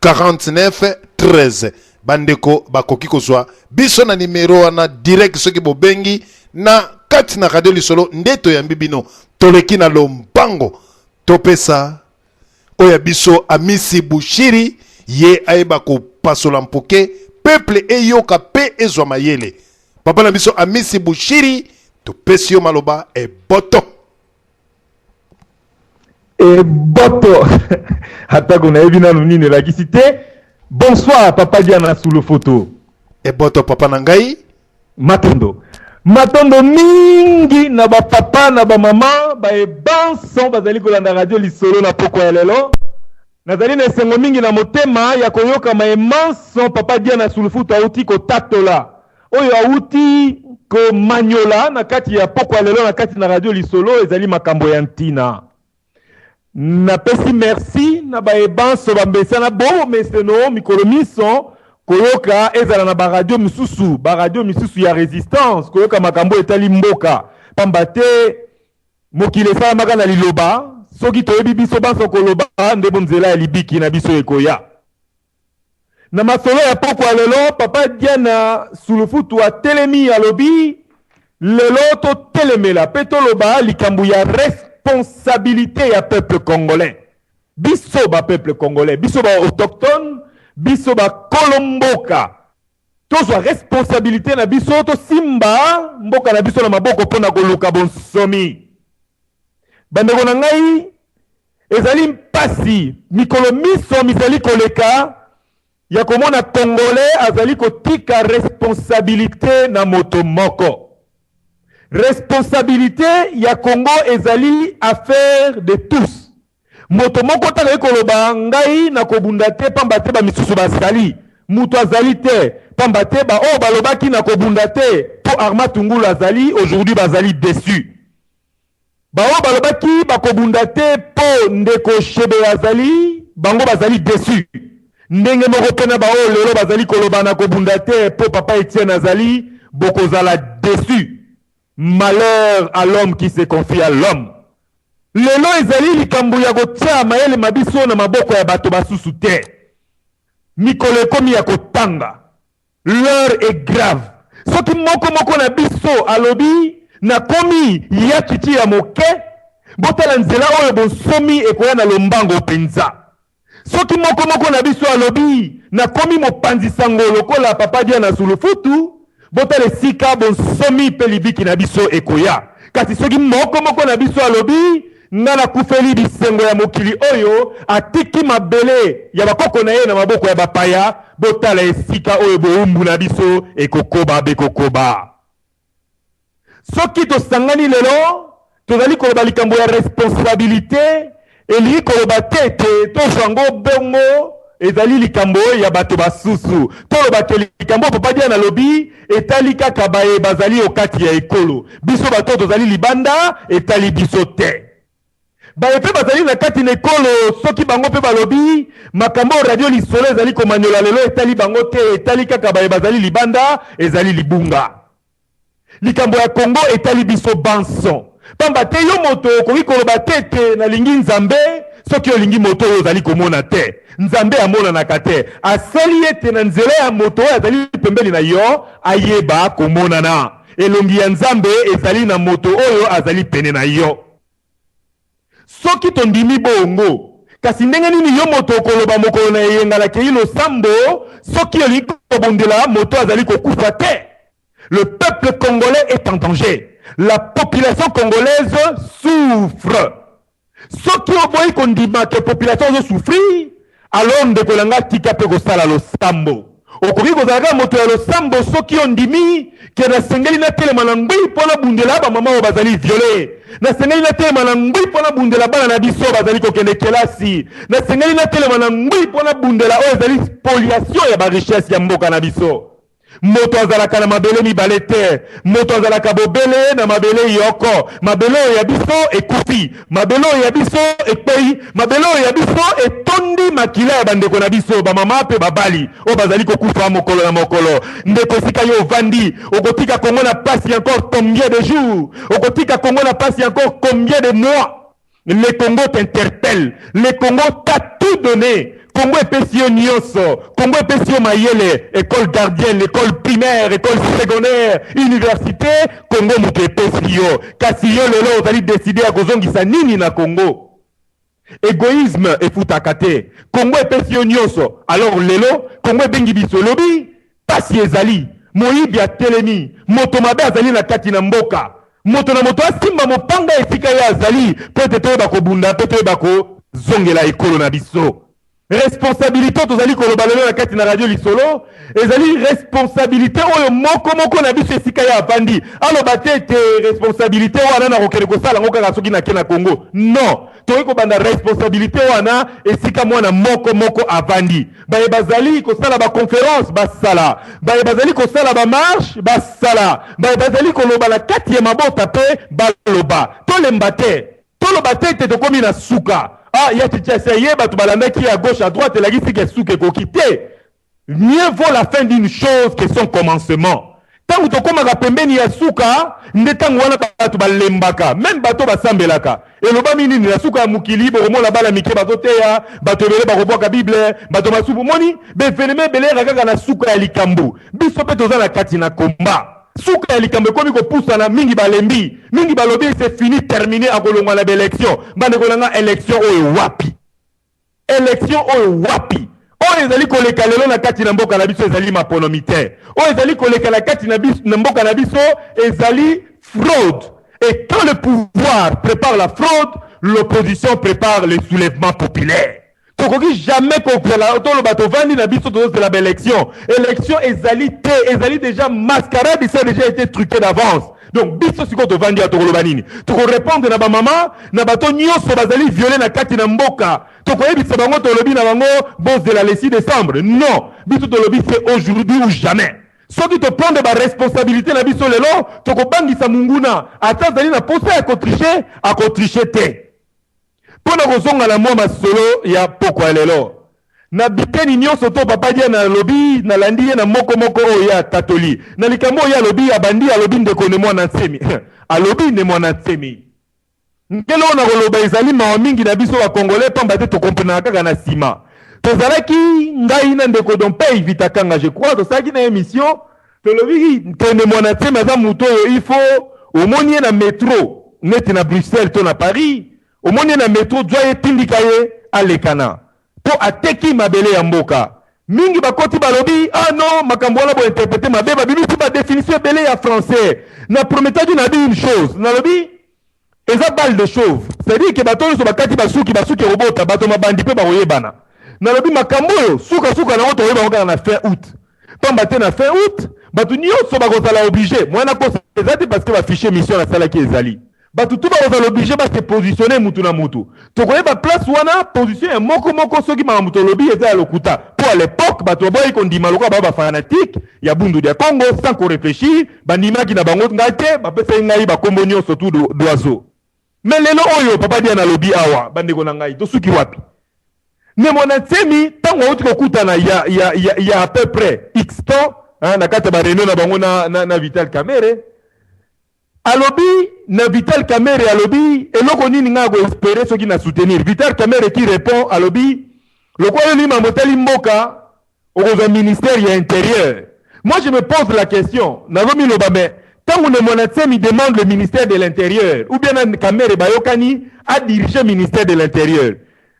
Speaker 1: 49 13. Bandeko bakoki kozwa biso na nimero wana direct soki bobengi na kati na Radio Lisolo nde toyambi bino. Toleki na lombango, topesa oyo ya biso Amisi Bushiri, ye ayeba kopasola mpoke peuple eyoka pe ezwa mayele. Papa na biso Amisi Bushiri, topesi yo maloba eboto.
Speaker 3: Eboto atako nayebi nanu nini elakisi te. Bonsoir papa Diana sous le photo.
Speaker 1: Eboto papa na ngai.
Speaker 3: Matondo. Matondo mingi na ba papa na ba mama baye banso bazali kolanda radio Lisolo na pokwa ya lelo. Nazali na esengo mingi na motema ya koyoka maye manso papa Diana Sulufutu auti kotatola, oyo auti komanyola na kati ya pokwa ya lelo na kati na radio Lisolo. Ezali makambo ya ntina. Napesi merci na baye banso bamesana bomeseno mikolo minso koyoka, ezala na ba radio misusu, ba radio misusu ya resistance, koyoka makambo etali mboka, pamba te mokili esalamaka na liloba. Soki toyebi biso banso koloba, nde bonzela ya libiki na biso ekoya. Na masolo ya pokwa lelo, papa Diana Sulufutu atelemi, alobi lelo totelemela pe toloba likambo ya responsabilité ya peuple congolais. Biso ba peuple congolais, biso ba autochtone, biso ba kolomboka, tozwa responsabilité na biso, tosimba mboka na biso na maboko mpona koluka bonsomi. Bandeko na ngai, ezali mpasi mikolo miso mizali koleka ya komona congolais azali kotika responsabilité na moto moko. Responsabilité ya Congo ezali affaire de tous. Moto moko te akoki koloba ngai nakobunda te pamba te bamisusu bazali. Moto azali te pamba te ba oyo balobaki nakobunda te po Armand Tungulu azali, aujourd'hui bazali déçus. Baoyo balobaki bakobunda te po ndeko Chebeya azali, bango bazali deçu. Ndenge moko pe na baoyo lelo bazali koloba nakobunda te po papa Etienne azali, bokozala deçu. Malheur à l'homme qui se confie à l'homme. Lelo ezali likambo ya kotia mayele ma biso na maboko ya bato basusu te. Mikolo ekomi ya kotanga. L'heure est grave. Soki moko moko na biso alobi nakomi ya kiti ya moke, botala nzela oyo bonsomi ekoya na lombango mpenza. Soki moko moko na biso alobi nakomi mopanzi sango lokola papa Diana Sulufutu, botala esika bonsomi mpe libiki na biso ekoya. Kasi soki moko moko na biso alobi nga nakufeli bisengo ya mokili oyo, atiki mabele ya bakoko na ye na maboko ya bapaya, botala esika oyo bowumbu na biso ekokoba bekokoba. Soki tosangani lelo, tozali koloba likambo ya responsabilite, elingi koloba te ete tozwa yango bongo ezali likambo ya bato basusu. Toloba ke likambo oyo papa Diana alobi etali kaka baye bazali okati ya ekolo. Biso bato oyo tozali libanda etali biso te. Baye mpe bazali na kati na ekolo, soki bango mpe balobi makambo oyo radio Lisolo ezali komanyola lelo etali bango te, etali kaka baye bazali libanda, ezali libunga. Likambo ya Congo etali biso banso. Pamba te yo moto okoki koloba te ete nalingi Nzambe soki olingi moto oyo ozali komona te. Nzambe amonanaka te. Asali ete na nzela ya moto oyo azali pembeni na yo ayeba komonana. Elongi ya Nzambe ezali na moto oyo azali pene na yo. Soki tondimi bongo, kasi ndenge nini yo moto okoloba mokolo na eyenga nakei losambo soki olingi kobundela moto azali kokufa te? Le peuple congolais est en danger. La population congolaise souffre. Soki oboyi kondima que population azo souffrir, alors ndeko na nga tika pe kosala losambo. Okoki kozala kaka moto ya losambo soki ondimi ke nasengeli natelema na ngwi mpo nabundela ba mama oyo bazali viole, nasengeli natelema na ngwi mpo nabundela bana na biso bazali kokende kelasi, nasengeli natelema na ngwi mpo nabundela oyo ezali spoliation ya ba richesse ya mboka na biso. Moto azalaka na mabele mibale te. Moto azalaka bobele na mabele yoko. Mabele oyo ya biso ekufi. Mabele oyo ya biso ekweyi. Mabele oyo ya biso etondi makila ya bandeko na biso, bamama mpe babali, oyo bazali kokufa mokolo na mokolo. Ndeko, esika yo ovandi, okotika Congo na pasi encore combien de jours? Okotika Congo na pasi encore combien de mois? Le Congo t'interpelle. Le Congo t'a tout donné. Congo epesi yo nyonso. Congo epesi yo mayele, école gardienne, école primaire, école secondaire, université, Congo moto epesi yo. Kasi yo lelo ozali décidé ya kozongisa nini na Congo? Egoïsme efutaka te. Congo epesi yo nyonso. Alors lelo Congo ebengi biso lobi pasi ezali. Moyibi atelemi, moto mabe azali na kati na mboka. Moto na moto asimba mopanga esika ye azali mpo ete toyeba kobunda mpe toyeba kozongela ekolo na biso. Responsabilite tozali koloba lelo na kati na radio Lisolo ezali responsabilite oyo moko moko na biso esika ye avandi aloba te ete responsabilite wana nakokende kosala yango kaka soki nake na Congo. Non, tokoki kobanda responsabilite wana esika mwana moko moko avandi. Baye bazali kosala ba conference basala, baye bazali kosala ba marche basala, baye bazali koloba na kati ya mabota mpe baloba. Tolemba te, toloba te ete tokomi na suka. Ah, ya Kinshasa ye bato balandaki ye à gauche à droite elakisi ke suka ekoki te. Mieux vaut la fin d'une chose que son commencement. Ntango tokomaka pembeni ya suka nde ntango wana bato balembaka, meme bato basambelaka. Elobami nini na suka ya mokili? Bokomona bana mike bazoteya, bato ebele bakobwaka Bible, bato masumu. Omoni baevenema ebele eyaka kaka na suka ya likambo. Biso mpe toza na kati na komba. Suka ya likambo ekomi kopusana, mingi balembi, mingi balobi c'est fini, terminé, akolongwa na baelection. Bandeko na nga, election oyo wapi? Election oyo wapi? Oyo ezali koleka lelo na kati na mboka na biso ezali maponomi te. Oyo ezali koleka na kati na biso, na mboka na biso ezali fraude. Et quand le pouvoir prépare la fraude, l'opposition prépare le soulèvement populaire. Tokoki jamais kozela toloba tovandi na biso tozozela ba élection. Élection ezali te, ezali déjà mascarade, ça a déjà été truqué d'avance. Donc biso sikoyo tovandi ya tokoloba nini? Tokorépondre na bamama na bato nyonso bazali viole na kati na mboka. Tokoyebisa bango, tolobi na bango bozela le 6 décembre? Non, biso tolobi c'est aujourd'hui ou jamais. Soki toprendre baresponsabilité na biso lelo, tokobangisa munguna. Ata azali na posa ya kotriche, akotriche te. Mpo na kozonga na mwa masolo ya pokwa ya lelo, na biteni nyonso to Papa Diana alobi, nalandi ye na moko moko oyo ye atatoli na likambo oyo ye alobi. Abandi, alobi ndeko Ne Mwana Nsemi, alobi Ne Mwana Nsemi nkele oyo nakoloba ezali mawa mingi na biso bakongolais, pamba te tokomprenaka kaka na nsima. Tozalaki ngai na ndeko Dompey Vitakanga, je crois tosalaki na émission, tolobi ke Ne Mwana Nsemi aza moto oyo il faut omoni ye na metro neti na Bruxelles to na Paris, omoni ye na metro, zwa ye, tindika ye alekana mpo ateki mabele ya mboka. Mingi bakoti, balobi: "Ah non, makambo wana bointerprete mabe." Babimisi badéfinition ebele ya français. Na prometaki na bi une chose, nalobi eza bal de chauve, c'est-à-dire ke bato nyonso bakati basuki, basuki ekobota bato mabandi mpe bakoyebana. Nalobi makambo oyo sukasuka nango tokoyeba yango kaka na fin août, pamba te na fin août bato nyonso bakozala obligé mwana kosa eza te, parce que bafichier mission nasalaki ezali bato tu bakozala obligé base positionne mutu na mutu. Tokoyeba place wana position ya moko moko soki makambo tolobi eza ya lokuta. Mpo à l'époque bato baboyi kondima lokola bao bafanatique ya Bundu ya Congo, sans koréfléchir bandimaki na bango ngai te, bapesaki ngai bakombo nyonso tu d'oiseau. Mais lelo oyo Papa Diana alobi awa, bandeko na ngai, tosuki wapi? Ne Mwana Nsemi, ntango auti kokutana ya à peu près x temps, hein, na kati ya baréunion na bango na Vital Kamerhe, alobi na Vital Kamerhe, alobi: "Eloko nini ngai akoespérer soki na soutenir?" Vital Kamerhe qui répond, alobi: "Lokola yo lima motali mboka, okozwa ministère ya Intérieur." Moi, je me pose la question, nazomiloba: mais ntango Ne Mwana Nsemi demande le ministère de l'Intérieur, ou bien na Kamerhe bayokani adirige ministère de l'Intérieur,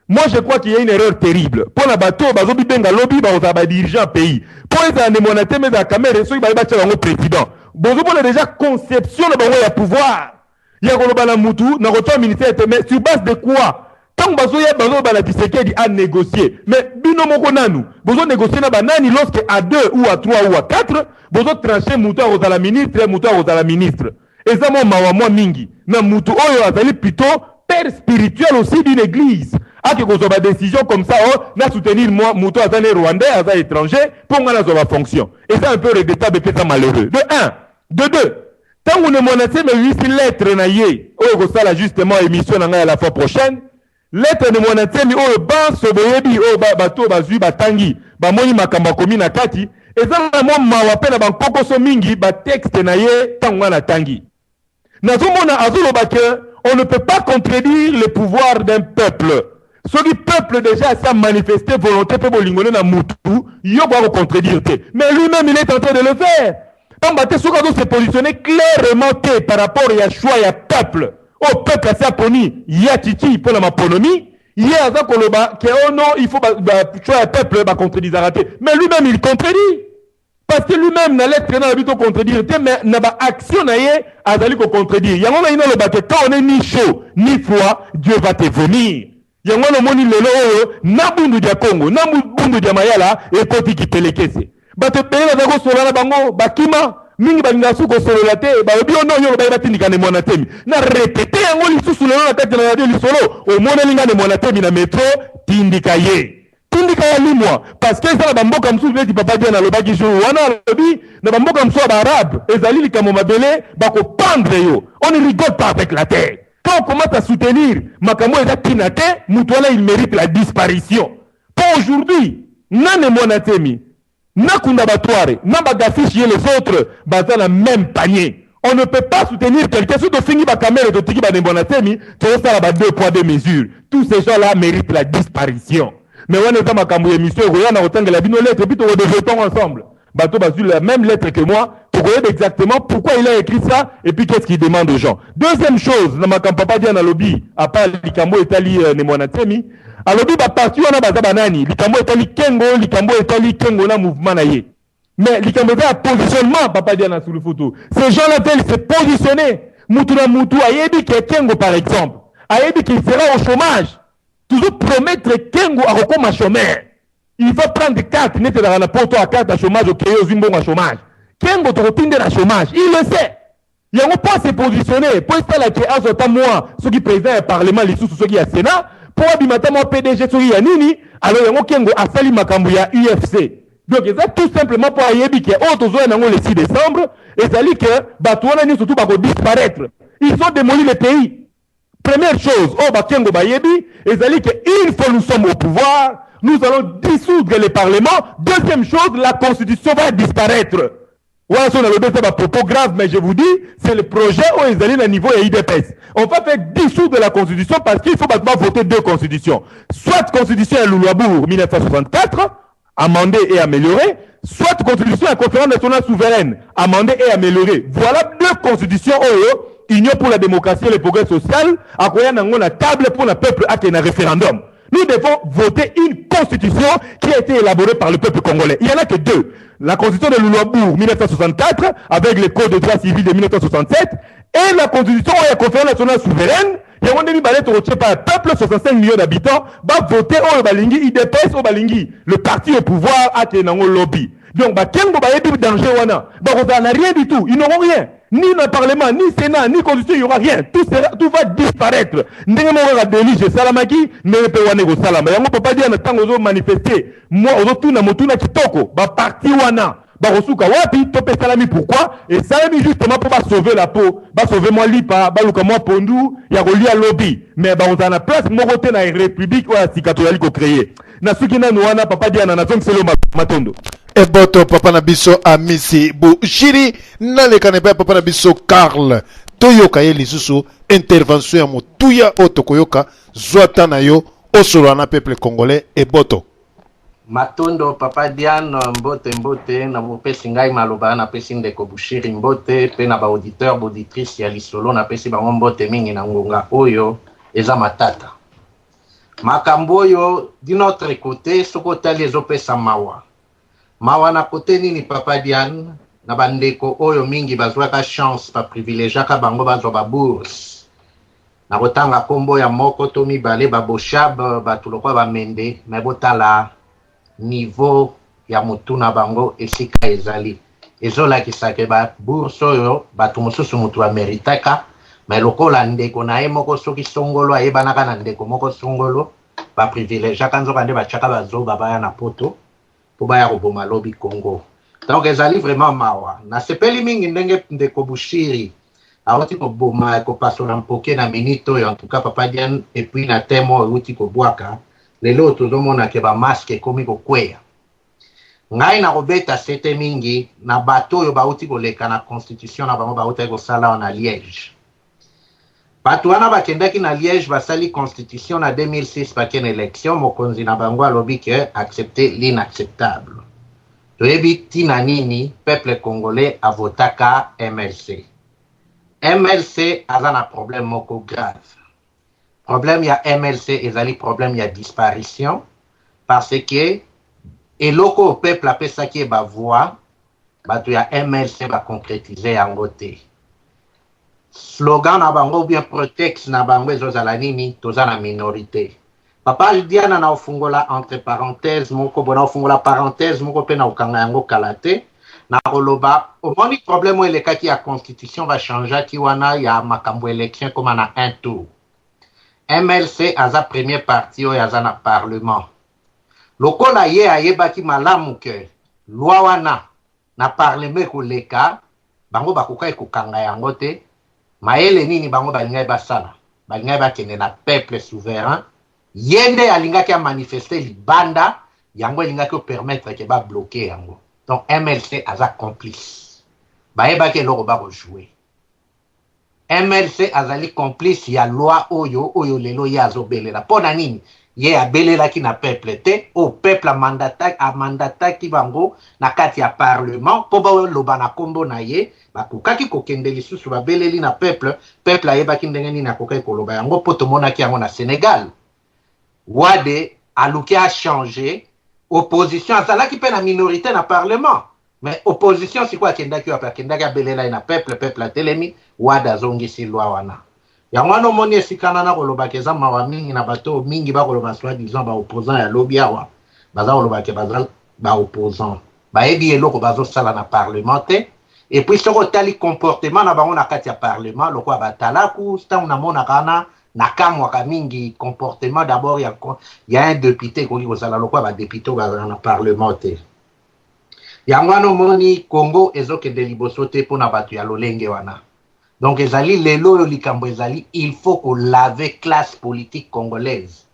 Speaker 3: moi je crois qu'il y a une erreur terrible mpo na bato oyo bazobibenga lobi bakozala badirigeant pays. Mpo ezala Ne Mwana Nsemi, ezala Kamerhe, soki baye batia bango président, bozomona déjà conception na bango ya pouvoir ya koloba na mutu na kotia ministère te. Mais sur base de quoi? Ntango bazoya, bazoloba na Tshisekedi a négocier, mais bino moko nanu bozonégocier na banani lorsque à deux ou à trois ou à quatre bozotranche mutu akozala ministre, mutu akozala ministre? Eza mwa mawa mwa mingi na mutu oyo azali plutôt père spirituel aussi d'une église. Ake kozwa ba décision comme ça, oh, na soutenir moi moto aza ne rwandais, aza étranger, mpo nga nazwa ba fonction. Eza un peu regrettable mpe eza malheureux. De un, de deux, ntango Ne Muanda Nsemi eyisi lettre na ye oyo kosala justement émission na ngai ya la fois prochaine, lettre Ne Muanda Nsemi oyo banso boyebi, oyo bato oyo bazwi batangi bamoni makambo akomi na kati, eza na mwa mawa mpe na bankokoso mingi. Batexte na ye, ntango ngai natangi, nazomona azoloba ke on ne peut pas contredire le pouvoir d'un peuple. Soki peuple déjà asi amanifeste volonté mpe bolingo nde na mutu, yo koya kocontredire te. Mais lui-même, il est en train de le faire, pamba te soki azo se positionner clairement te par rapport ya choix ya peuple oyo peuple asi aponi ya Tshitshi mpo na maponomi, ye aza koloba ke oh non, il faut ba choix ya peuple bacontredisaka te. Mais lui-même, il contredit, parce que lui-même na lettre na lobi tocontredire te, mais na baaction na ye azali kocontredire yango. Ngai naloba ke quand on est ni chaud ni froid, Dieu va te vomir. Yango wana omoni lelo oyo na Bundu dia Congo, na Bundu dia Mayala, ekoti kipelekese. Bato ebele baza kosolola na bango, bakima mingi, balingaka su kosolola te. Balobi yo no, yo olobaki batindika Ne Muanda Nsemi. Na répéter yango lisusu lelo na kati na radio Lisolo: omoneli nga Ne Muanda Nsemi na metro, tindika ye, tindika ya limwa. Parce que eza na bamboka mosusu, neti papa Diane alobaki jour wana, alobi na bamboka mosusu ya baarabe, ezali likambo mabele, bakopendre yo. On ne rigole pas avec la terre. Quand on commence à soutenir makambo eza ntina te, moto wana, il mérite la disparition. Mpo aujourd'hui, na Ne Muanda Nsemi, na Nkunda Batware, na bagafiche ye, les autres baza na même panier. On ne peut pas soutenir quelqu'un. Soki tofingi baKamerhe, totiki baNe Muanda Nsemi, tozosala ba deux poids deux mesures. Tous ces gens là méritent la disparition. Mais wana eza makambo ya émission ekoya na kotangela bino lettre, puis tokodéveloppe ensemble. Bato bazwi la même lettre que moi, tokoyeba exactement pourquoi il a écrit ça et puis qu'est-ce qu'il demande aux gens. Deuxième chose, na makambo papa Diane alobi, à part likambo etali Ne Muanda Nsemi, alobi baparti wana baza banani, likambo etali Kengo, likambo etali Kengo na mouvement na ye. Mais likambo eza ya positionnement, papa Diane Sulufutu. Ces gens-là veulent se positionner. Mutu na mutu ayebi ke Kengo, par exemple, ayebi qu'il sera au chômage. Toujours promettre Kengo akokoma chômeur, il va prendre carte neti ezalaka na poto ya carte ya chômage, okeye ozwi mbongo ya chômage. Kengo tokotinde na chômage, il le sait. Yango mpo se positionner, mpo esalaki azwa ata mwa soki président ya parlement lisusu, soki ya sénat, mpo abima ata mwa PDG, soki ya nini. Alors yango Kengo asali makambo ya UFC. Donc eza tout simplement mpo ayebi ke oyo tozoya nango le 6 décembre ezali ke bato wana nyonso tu bakodisparaître. Ils ont démoli le pays. Première chose oyo bakengo bayebi ezali ke une fois nous sommes au pouvoir, nous allons dissoudre le parlement. Deuxième chose, la constitution va disparaître. Wana so nalobi eza bapropos grave, mais je vous dis, c'est le projet oyo ezali na niveau ya UDPS. On va faire dissoudre la constitution parce qu'il faut bato bavoter deux constitutions: soit constitution ya Luluabourg 1964 amendée et améliorée, soit constitution ya Conférence nationale souveraine amendée et améliorée. Voilà deux constitutions oyo Union pour la démocratie et le progrès social akoya nango na table pour le peuple akende na référendum. Nous devons voter une constitution qui a été élaborée par le peuple congolais. Il n'y en a que deux: la constitution de Luluabourg 1964 avec le code de droit civil de 1967 et la constitution oyo ya Conférence nationale souveraine. Yango nde mibale tokotie pa peuple, 65 millions d'habitants, bavote oyo balingi. UDPS oyo balingi, le parti au pouvoir akende nango lobi. Donc bakengo bayebi danger wana, bakozala na rien du tout. Ils n'auront rien, ni na parlement, ni sénat, ni constitution, il y aura rien. Tout va disparaître. Ndenge moko kaka déluge esalamaki, ndenge mpe wana ekosalama. Yango papa Diana, ntango ozomanifeste mwa, ozotuna motuna kitoko, baparti wana bakosuka wapi to mpe esalami pourquoi? Esalami justement mpo basauve la peau, basauve mwa lipa, baluka mwa pondu ya kolia lobi. Mais bakozala na place moko te na république oyo ya sika tozali kocréer. Na suki nanu wana, papa Diana, nazongiseli yo matondo.
Speaker 1: Eboto, papa na biso Amisi Bushiri. Naleka na epai ya papa na biso Karl, toyoka ye lisusu intervention ya motuya oyo tokoyoka. Zwa ta na yo, osolola na peuple congolais. Eboto.
Speaker 4: Matondo, papa Diane. Mbote, mbote na bopesi ngai maloba. Napesi ndeko Bushiri mbote, mpe na baauditeur, baauditrice ya Lisolo, napesi bango mbote mingi na ngonga oyo. Eza matata makambo oyo. D'un autre côté, soki otali, ezopesa mawa. Mawa na côté nini, papa Diane? Na bandeko oyo mingi bazwaka chance, baprivilégiaka bango bazwa babourse. Na kotanga nkombo ya moko to mibale, baboshab, bato lokola bamende. Me botala niveau ya motu na bango esika ezali, ezolakisaka babourse oyo bato mosusu motu bameritaka, me lokola ndeko na ye moko soki songolo ayebanaka na ndeko moko songolo. Ba privilegiaka nzoka nde batiaka bazoba baya na poto mpo baya koboma lobi Congo. Donc ezali vraiment mawa. Nasepeli mingi ndenge ndeko Bushiri awuti koboma kopasola mpoke na minute oyo, en tout cas papa Diane, et puis na thème oyo euti kobwaka lelo tozomona ke ba masque ekomi kokweya. Ngai nakobeta sete mingi na bato oyo bauti koleka na constitution na bango bautaki kosala awa na Liège. Bato wana bakendaki na Liège, basali constitution na 2006, bake na election, mokonzi na bango alobi ke accepter l'inacceptable. Toyebi ntina nini peuple congolais avotaka MLC. MLC aza na problème moko grave. Problème ya MLC ezali problème ya disparition parce que eloko oyo peuple apesaki ye ba voix, bato ya MLC ba concrétiser yango te. Slogan na bango ou bien prétexte na bango ezozala nini? Toza na minorité. Papa Diana, na ofungola entre parenthèse moko bona, ofungola parenthèse moko mpe na okanga yango kala te. Na koloba omoni problème oyo elekaki ya constitution bachangeaki wana ya makambo élection ekoma na un tour. MLC aza premier parti oyo aza na parlement. Lokola ye ayebaki malamu ke loi wana na parlement ekoleka, bango bakokaki kokanga yango te. Mayele nini bango balingaki basala? Balingaki bakende na peuple souverain, ye nde alingaki amanifeste libanda, yango elingaki opermettre ke babloke yango. Donc MLC aza complice, bayebaki eloko bakojouer. MLC azali complice ya loi oyo oyo lelo ye azobelela. Mpo na nini ye abelelaki na peuple te? Oyo peuple amandataki bango na kati ya parlement mpo baloba na nkombo na ye, bakokaki kokende lisusu babeleli na peuple. Peuple ayebaki ndenge nini akokaki koloba yango, mpo tomonaki yango na Sénégal. Wade aluki achanger opposition, azalaki mpe na minorité na parlement, mais opposition sikoyo akendaki wapi? Akendaki abelela ye na peuple, peuple atelemi, Wade azongisi loi wana. Yango wana omoni esika wana kolobaka eza mawa mingi na bato oyo mingi bakoloba soi disant baopposant ya lobi awa. Baza kolobaka baza baopposant, bayebi eloko bazosala na parlement te. Et puis soki otali comportement na bango na kati ya parlement, lokola batalaku, ntango namonaka wana nakamwaka mingi comportement d'abord ya un député ekoki kozala lokola badéputé oyo bazala na parlement te. Yango wana omoni Congo ezokende liboso te mpona bato ya lolenge wana. Donc ezali lelo oyo likambo ezali, il faut kolaver classe politique congolaise,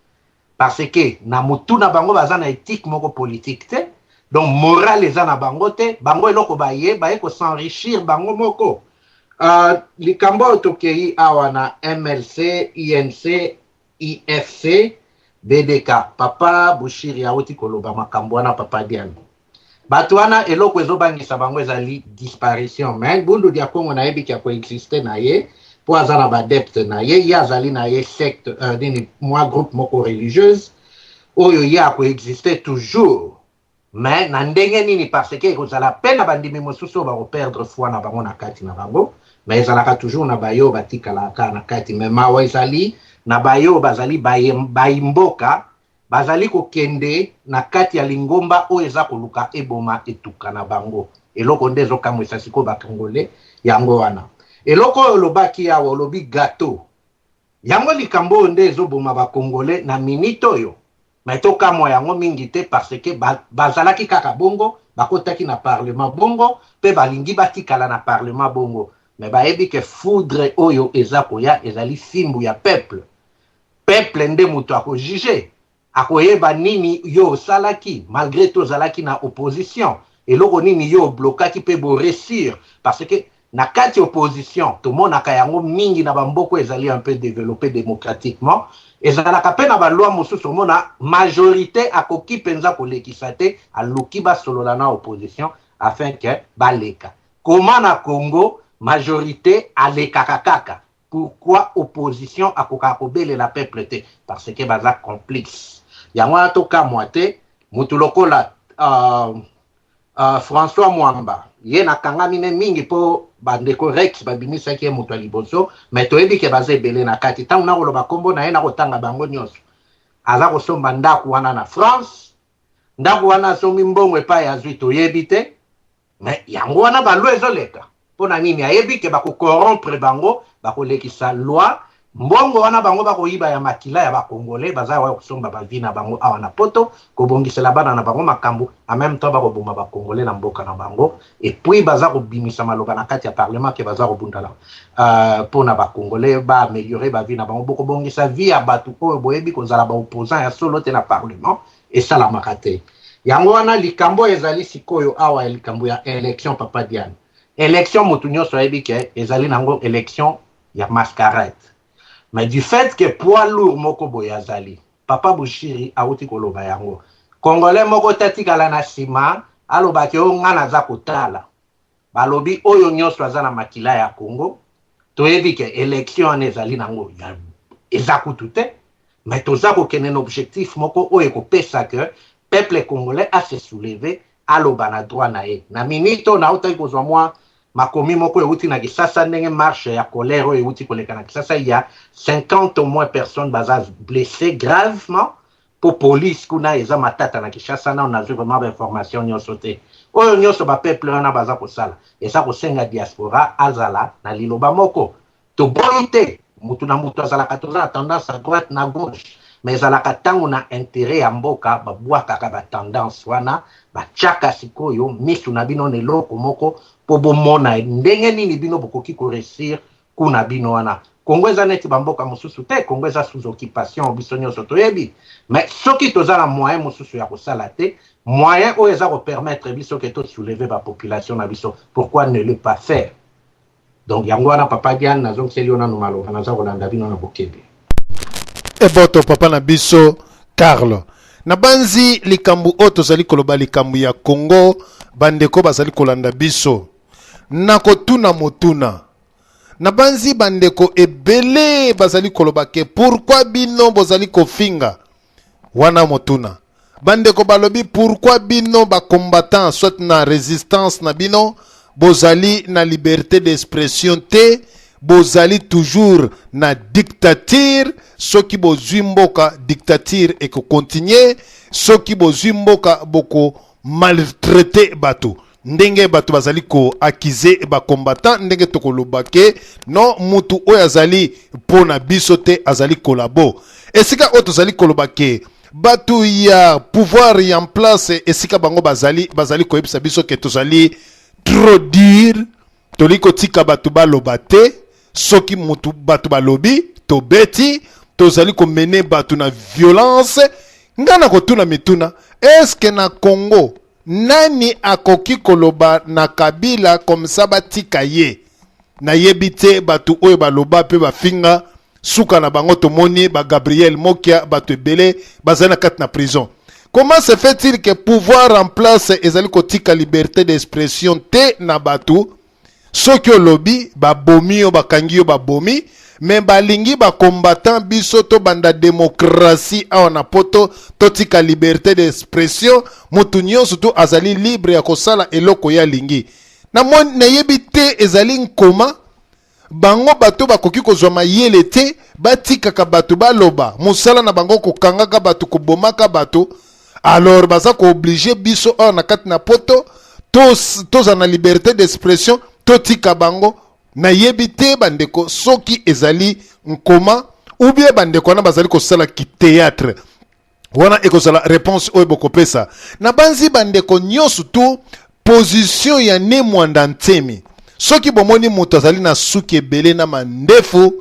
Speaker 4: parce que na motu na bango baza na éthique moko politique te, donc morale eza na bango te. Bango eloko baye baye kos'enrichir bango moko. Likambo oyo tokei awa na MLC, UNC, IFC, BDK, papa Bushiri awuti koloba makambo wana. Papa Diane, bato wana eloko ezobangisa bango ezali disparition. Mais Bundu dia Kongo nayebiki ya koexiste na ye mpo aza na baadepte na ye. Ye azali na ye secte nini, mwa groupe moko religieuse oyo ye akoexiste toujours. Mais na ndenge nini? Parce que ekozala mpe na bandimi mosusu oyo bakoperdre foi na bango na kati na bango, mais ezalaka toujours na bayo batikalaka kaka na kati. Mais mawa ezali na bayo bazali bayimboka, bazali kokende na kati ya lingomba oyo eza koluka eboma etuka na bango. Eloko nde ezokamwisa sikoyo bakongole yango wana. Eloko oyo olobaki awa, olobi gâteau, yango likambo oyo nde ezoboma bakongole na minute oyo. Mais tokamwa yango mingi te, parce que bazalaki kaka bongo, bakotaki na parlement bongo mpe balingi batikala na parlement bongo. Mais bayebi ke foudre oyo eza koya ezali fimbu ya peuple. Peuple nde moto akojuge, akoyeba nini yo osalaki malgré tozalaki na opposition, eloko nini yo oblokaki mpe boréussir. Parce que na kati opposition tomonaka yango mingi na bamboka ezali un peu développé démocratiquement, ezalaka mpe na baloi mosusu, omona majorité akoki mpenza kolekisa te, aluki basolola na opposition afin ke baleka. Koma na Congo majorité alekaka kaka, pourquoi opposition akokaka kobelela peuple te? Parce que baza complice. Yango wana tokamwa te motu lokola François Mwamba, ye nakangami ne mingi mpo bandeko Rex babimisaki ye moto ya liboso, mais toyebi ke baza ebele na kati. Ntango nakoloba nkombo na ye, nakotanga bango nyonso. Aza kosomba ndako wana na France. Ndako wana asombi, mbongo epai azwi toyebi te, mais yango wana baloi ezoleka. Mpo na nini? Ayebi ke bakocorrompre bango, bakolekisa loi. Mbongo wana bango bakoyiba ya makila ya ba congolais baza ya kosomba ba vie na bango awa na poto, kobongisela bana na bango makambu, en meme temps bakoboma ba congolais na mboka na bango et puis baza kobimisa maloba na kati ya parlement ke baza kobunda na uh, pona ba congolais ba ameliorer ba vie na bango. Bokobongisa vie ya batu oyo boyebi kozala ba opposants ya solo te na parlement, esalamaka te. Yango wana likambo ezali sikoyo awa ya likambo ya election, papa Diane. Election mutu nyonso ayebi ke ezali nango election ya mascarade, mais du fait que poids lourd moko boye azali papa Bushiri awuti koloba yango, congolais moko te atikala na sima alobaki o nga naza kotala. Balobi oyo nyonso aza na makila ya Congo, toyebi ke election wana ezali nango ya eza kutu te, mais toza kokende na objectif moko oyo ekopesa ke peuple congolais a se soulever, aloba na droit na ye. Na minute oyo nautaki kozwa mwa makomi moko euti na Kisasa, ndenge marche ya colère oyo euti koleka na Kisasa, il y a 50 au moins personnes baza blessées gravement po police kuna eza matata na Kinshasa. Nao nazwi vraiment ba information nyonso te. Oyo nyonso ba peuple wana baza kosala eza kosenga diaspora azala na liloba moko. Toboyi te mutu na mutu azalaka, toza na tendance à droite na gauche, mais ezalaka ntango na intérêt ya mboka babwakaka ba tendance wana, batiaka sikoyo misu na bino na eloko moko mpo bomona ndenge nini bino bokoki koréussir kuna bino wana. Congo eza neti bamboka mosusu te, Congo eza sous occupation, biso nyonso toyebi. Mais soki toza na moyen mosusu ya kosala te, moyen oyo eza kopermettre biso ke tosoulever bapopulation na biso, pourquoi ne le pas faire? Donc yango wana, papa Diane, nazongiseli yo nanu maloba, naza kolanda bino na bokebi.
Speaker 1: Eboto papa na biso Carlo. Nabanzi likambo oyo tozali koloba, likambo ya Congo, bandeko bazali kolanda biso. Nakotuna motuna. Nabanzi bandeko ebele bazali koloba ke pourquoi bino bozali kofinga wana motuna. Bandeko balobi pourquoi bino ba combattant soit na résistance na bino bozali na liberté d'expression te, bozali toujours na dictature. Soki bozwi mboka, dictature ekocontinuer. Soki bozwi mboka, boko maltraiter bato. Ndenge bato bazali koaccuser bacombattant, ndenge tokoloba ke non, mutu oyo azali mpo na biso te, azali collabo. Esika oyo tozali koloba ke bato ya pouvoir ya en place, esika bango bazali, bazali koyebisa biso ke tozali trop dur, toli kotika bato baloba te. Soki mutu bato balobi, tobeti, tozali komene bato na violence. Nga na kotuna mituna: eske na Congo nani akoki koloba na Kabila comme ça batika ye? Nayebi te. Bato oyo baloba mpe bafinga, suka na bango tomoni bagabriel Mokia, bato ebele bazali na kati na prison. Comment se fait-il que pouvoir en place ezali kotika liberté d'expression te na bato? Soki olobi, babomi yo, bakangi yo, babomi. Me balingi bacombattant biso tobanda démocratie awa na Poto, totika liberté d'expression, motu nyonso to azali libre ya kosala eloko ye alingi. Nayebi te, ezali nkoma bango bato bakoki kozwa mayele te, batikaka bato baloba. Mosala na bango kokangaka bato, kobomaka bato. Alors baza koobliger biso awa na kati na Poto tozala na liberté d'expression, totika bango. Nayebi te bandeko soki ezali nkoma ou bien bandeko wana bazali kosala kithéâtre wana. Ekozala réponse oyo bokopesa. Nabanzi bandeko nyonso tu position ya Ne Mwanda Nsemi. Soki bomoni moto azali na suki ebele na mandefu,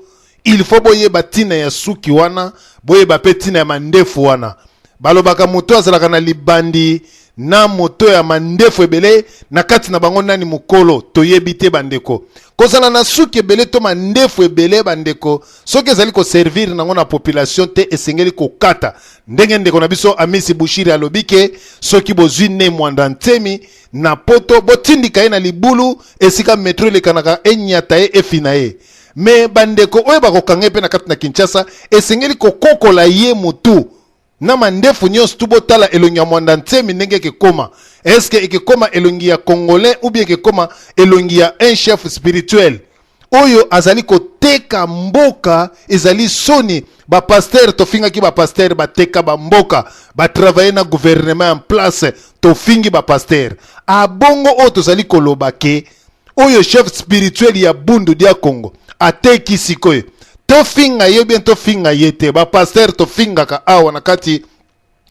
Speaker 1: il faut boyeba ntina ya suki wana, boyeba mpe ntina ya mandefu wana. Balobaka moto azalaka na libandi na moto ya mandefu ebele, na kati na bango nani mokolo? Toyebi te bandeko. Kozala na suki ebele to mandefu ebele, bandeko, soki ezali koservir nango na population te, esengeli kokata. Ndenge ndeko na biso Amisi Bushiri alobi ke soki bozwi Ne Mwanda Nsemi na Poto, botindika ye na libulu esika metro elekanaka, enyata ye, efina ye. Me bandeko oyo bakokanga ye mpe na kati na Kinshasa, esengeli kokokola ye motu na mandefu nyonso tu. Botala elongi ya Mwanda Nsemi ndenge ekekoma. Eske ekekoma elongi ya Congolais ou bien ekekoma elongi ya un chef spirituel oyo azali koteka mboka? Ezali soni. Bapasteur, tofingaki bapasteur bateka bamboka, batravailler na gouvernement en place, tofingi bapasteur. Abongo oyo tozali koloba ke oyo chef spirituel ya Bundu dia Congo ateki sikoyo. Tofinga ye bien, tofinga ye te. Bapasteur tofingaka awa na kati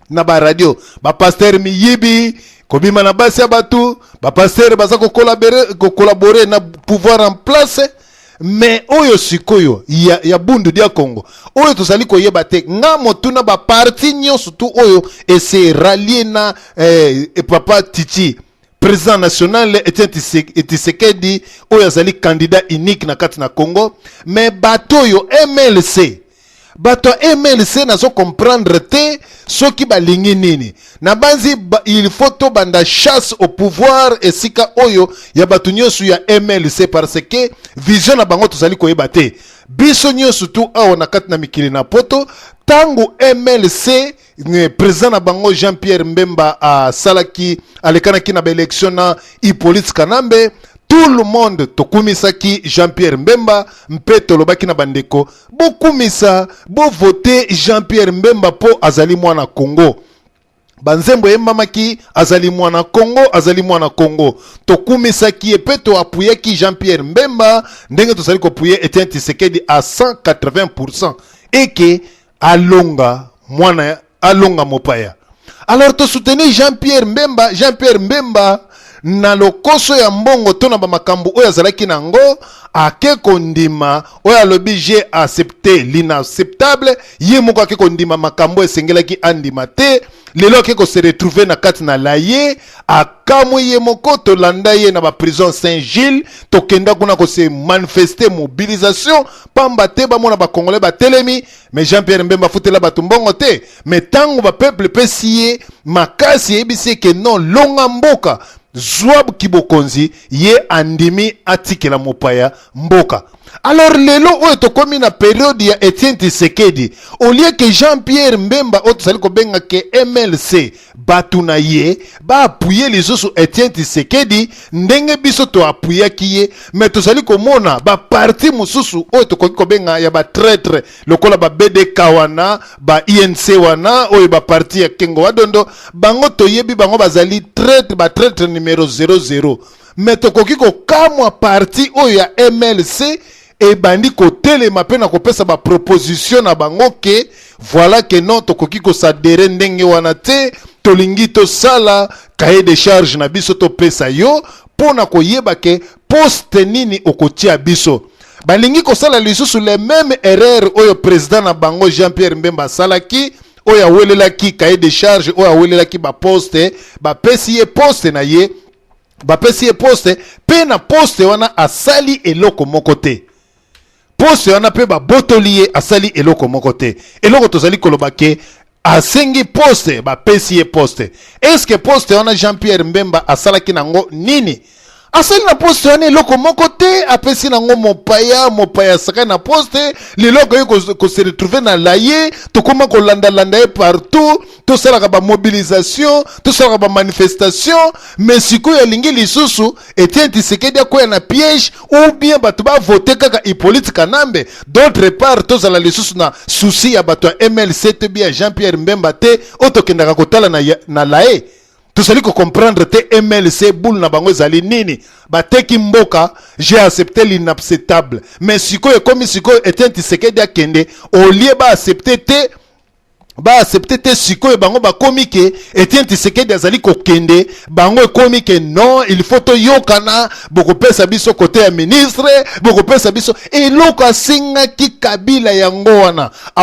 Speaker 1: na baradio, bapasteur miyibi, kobima na basi ya bato, bapasteur baza kocollaborer na pouvoir en place. Mais oyo sikoyo ya Bundu dia Congo oyo tozali koyeba te. Nga motuna, baparti nyonso tu oyo ese rallier na papa Titi, président national Etienne Tshisekedi, oyo azali candidat unique na kati na Congo, mais bato oyo MLC, bato ya MLC, nazo comprendre te soki balingi nini. Na banzi ba, il faut tobanda chasse au pouvoir esika oyo ya bato nyonso ya MLC, parce que vision na bango tozali koyeba te. Biso nyonso tu awa na kati na mikili na Poto, ntango MLC, président na bango Jean-Pierre Mbemba asalaki, alekanaki na baélection na Hippolyte Kanambe, tout le monde tokumisaki Jean-Pierre Mbemba mpe tolobaki na bandeko: bokumisa, bovote Jean-Pierre Mbemba mpo azali mwana Congo. Banzembo eyembamaki: azali mwana Congo, azali mwana Congo. Tokumisaki ye mpe toapuyaki Jean-Pierre Mbemba ndenge tozali koappuyer Etienne Tshisekedi à 180 eke alonga mwana, alonga mopaya. Alors tosoutenir Jean-Pierre Mbemba. Jean-Pierre Mbemba, na lokoso ya mbongo to na bamakambo oyo azalaki nango, ake kondima oyo alobi: "J'ai accepté l'inacceptable." Ye moko ake kondima makambo esengelaki andima te. Lelo ake kose retrouver na kati na la ye, akamwi ye moko. Tolanda ye na baprison Saint-Gilles, tokenda kuna kose manifester, mobilisation, pamba te bamona bakongolais batelemi. Mais Jean Pierre Mbemba afutela bato mbongo te. Mais ntango bapeuple epesi ye makasi, eyebisi ye ke non, longa mboka, zwa kibokonzi, ye andimi atikela mopaya mboka. Alors lelo oyo tokomi na période ya Etienne Tshisekedi, au lieu que Jean Pierre Mbemba, oyo tozali kobenga ke MLC, bato na ye baappuyer lisusu Etienne Tshisekedi ndenge biso toapuyaki ye, mais tozali komona baparti mosusu oyo tokoki kobenga ya batraître, lokola ba BDK wana, ba INC wana, oyo baparti ya Kengo Wadondo, bango toyebi bango bazali traître, batraître numéro 00. Mais tokoki kokamwa parti oyo ya MLC ebandi kotelema mpe na kopesa baproposition na bango ke voilà, ke non, tokoki koadhérer ndenge wana te, tolingi tosala cahier de charge na biso, topesa yo mpo na koyeba ke poste nini okotia biso. Balingi kosala lisusu le même erreur oyo président na bango Jean Pierre Mbemba asalaki, oyo awelelaki cahier de charge, oyo awelelaki baposte. Bapesi ye poste na ye, bapesi ye poste, mpe na poste wana asali eloko moko te. Poste wana mpe babotoli ye, asali eloko moko te. Eloko tozali koloba ke asengi poste, bapesi ye poste. Eske poste wana Jean Pierre Mbemba asalaki nango nini? Asali na poste wana eloko moko te. Apesi nango mopaya, mopaya asakani na poste. Lelo akoki kose retrouver na la ye, tokóma kolandalanda ye partout, tosalaka bamobilisation, tosalaka bamanifestation. Mais sikoyo alingi lisusu Etienne Tshisekedi akwea na piège, ou bien bato bavote kaka Hippolyte Kanambe. D'autre part, tozala lisusu na souci ya bato ya MLC te, bien Jean Pierre Mbemba te, oyo tokendaka kotala na laye. Tozali kocomprendre te MLC, boule na bango ezali nini? Bateki mboka, j'ai accepté l'inacceptable. Mais sikoyo ekomi sikoyo Etienne Tshisekedi akende, au lieu baaccepte te, baaccepte te. Sikoyo bango bakomi ke Etienne Tshisekedi azali kokende, bango ekomi ke non, il faut toyokana, bokopesa biso kote ya ministre, bokopesa biso eloko asengaki Kabila yango wana.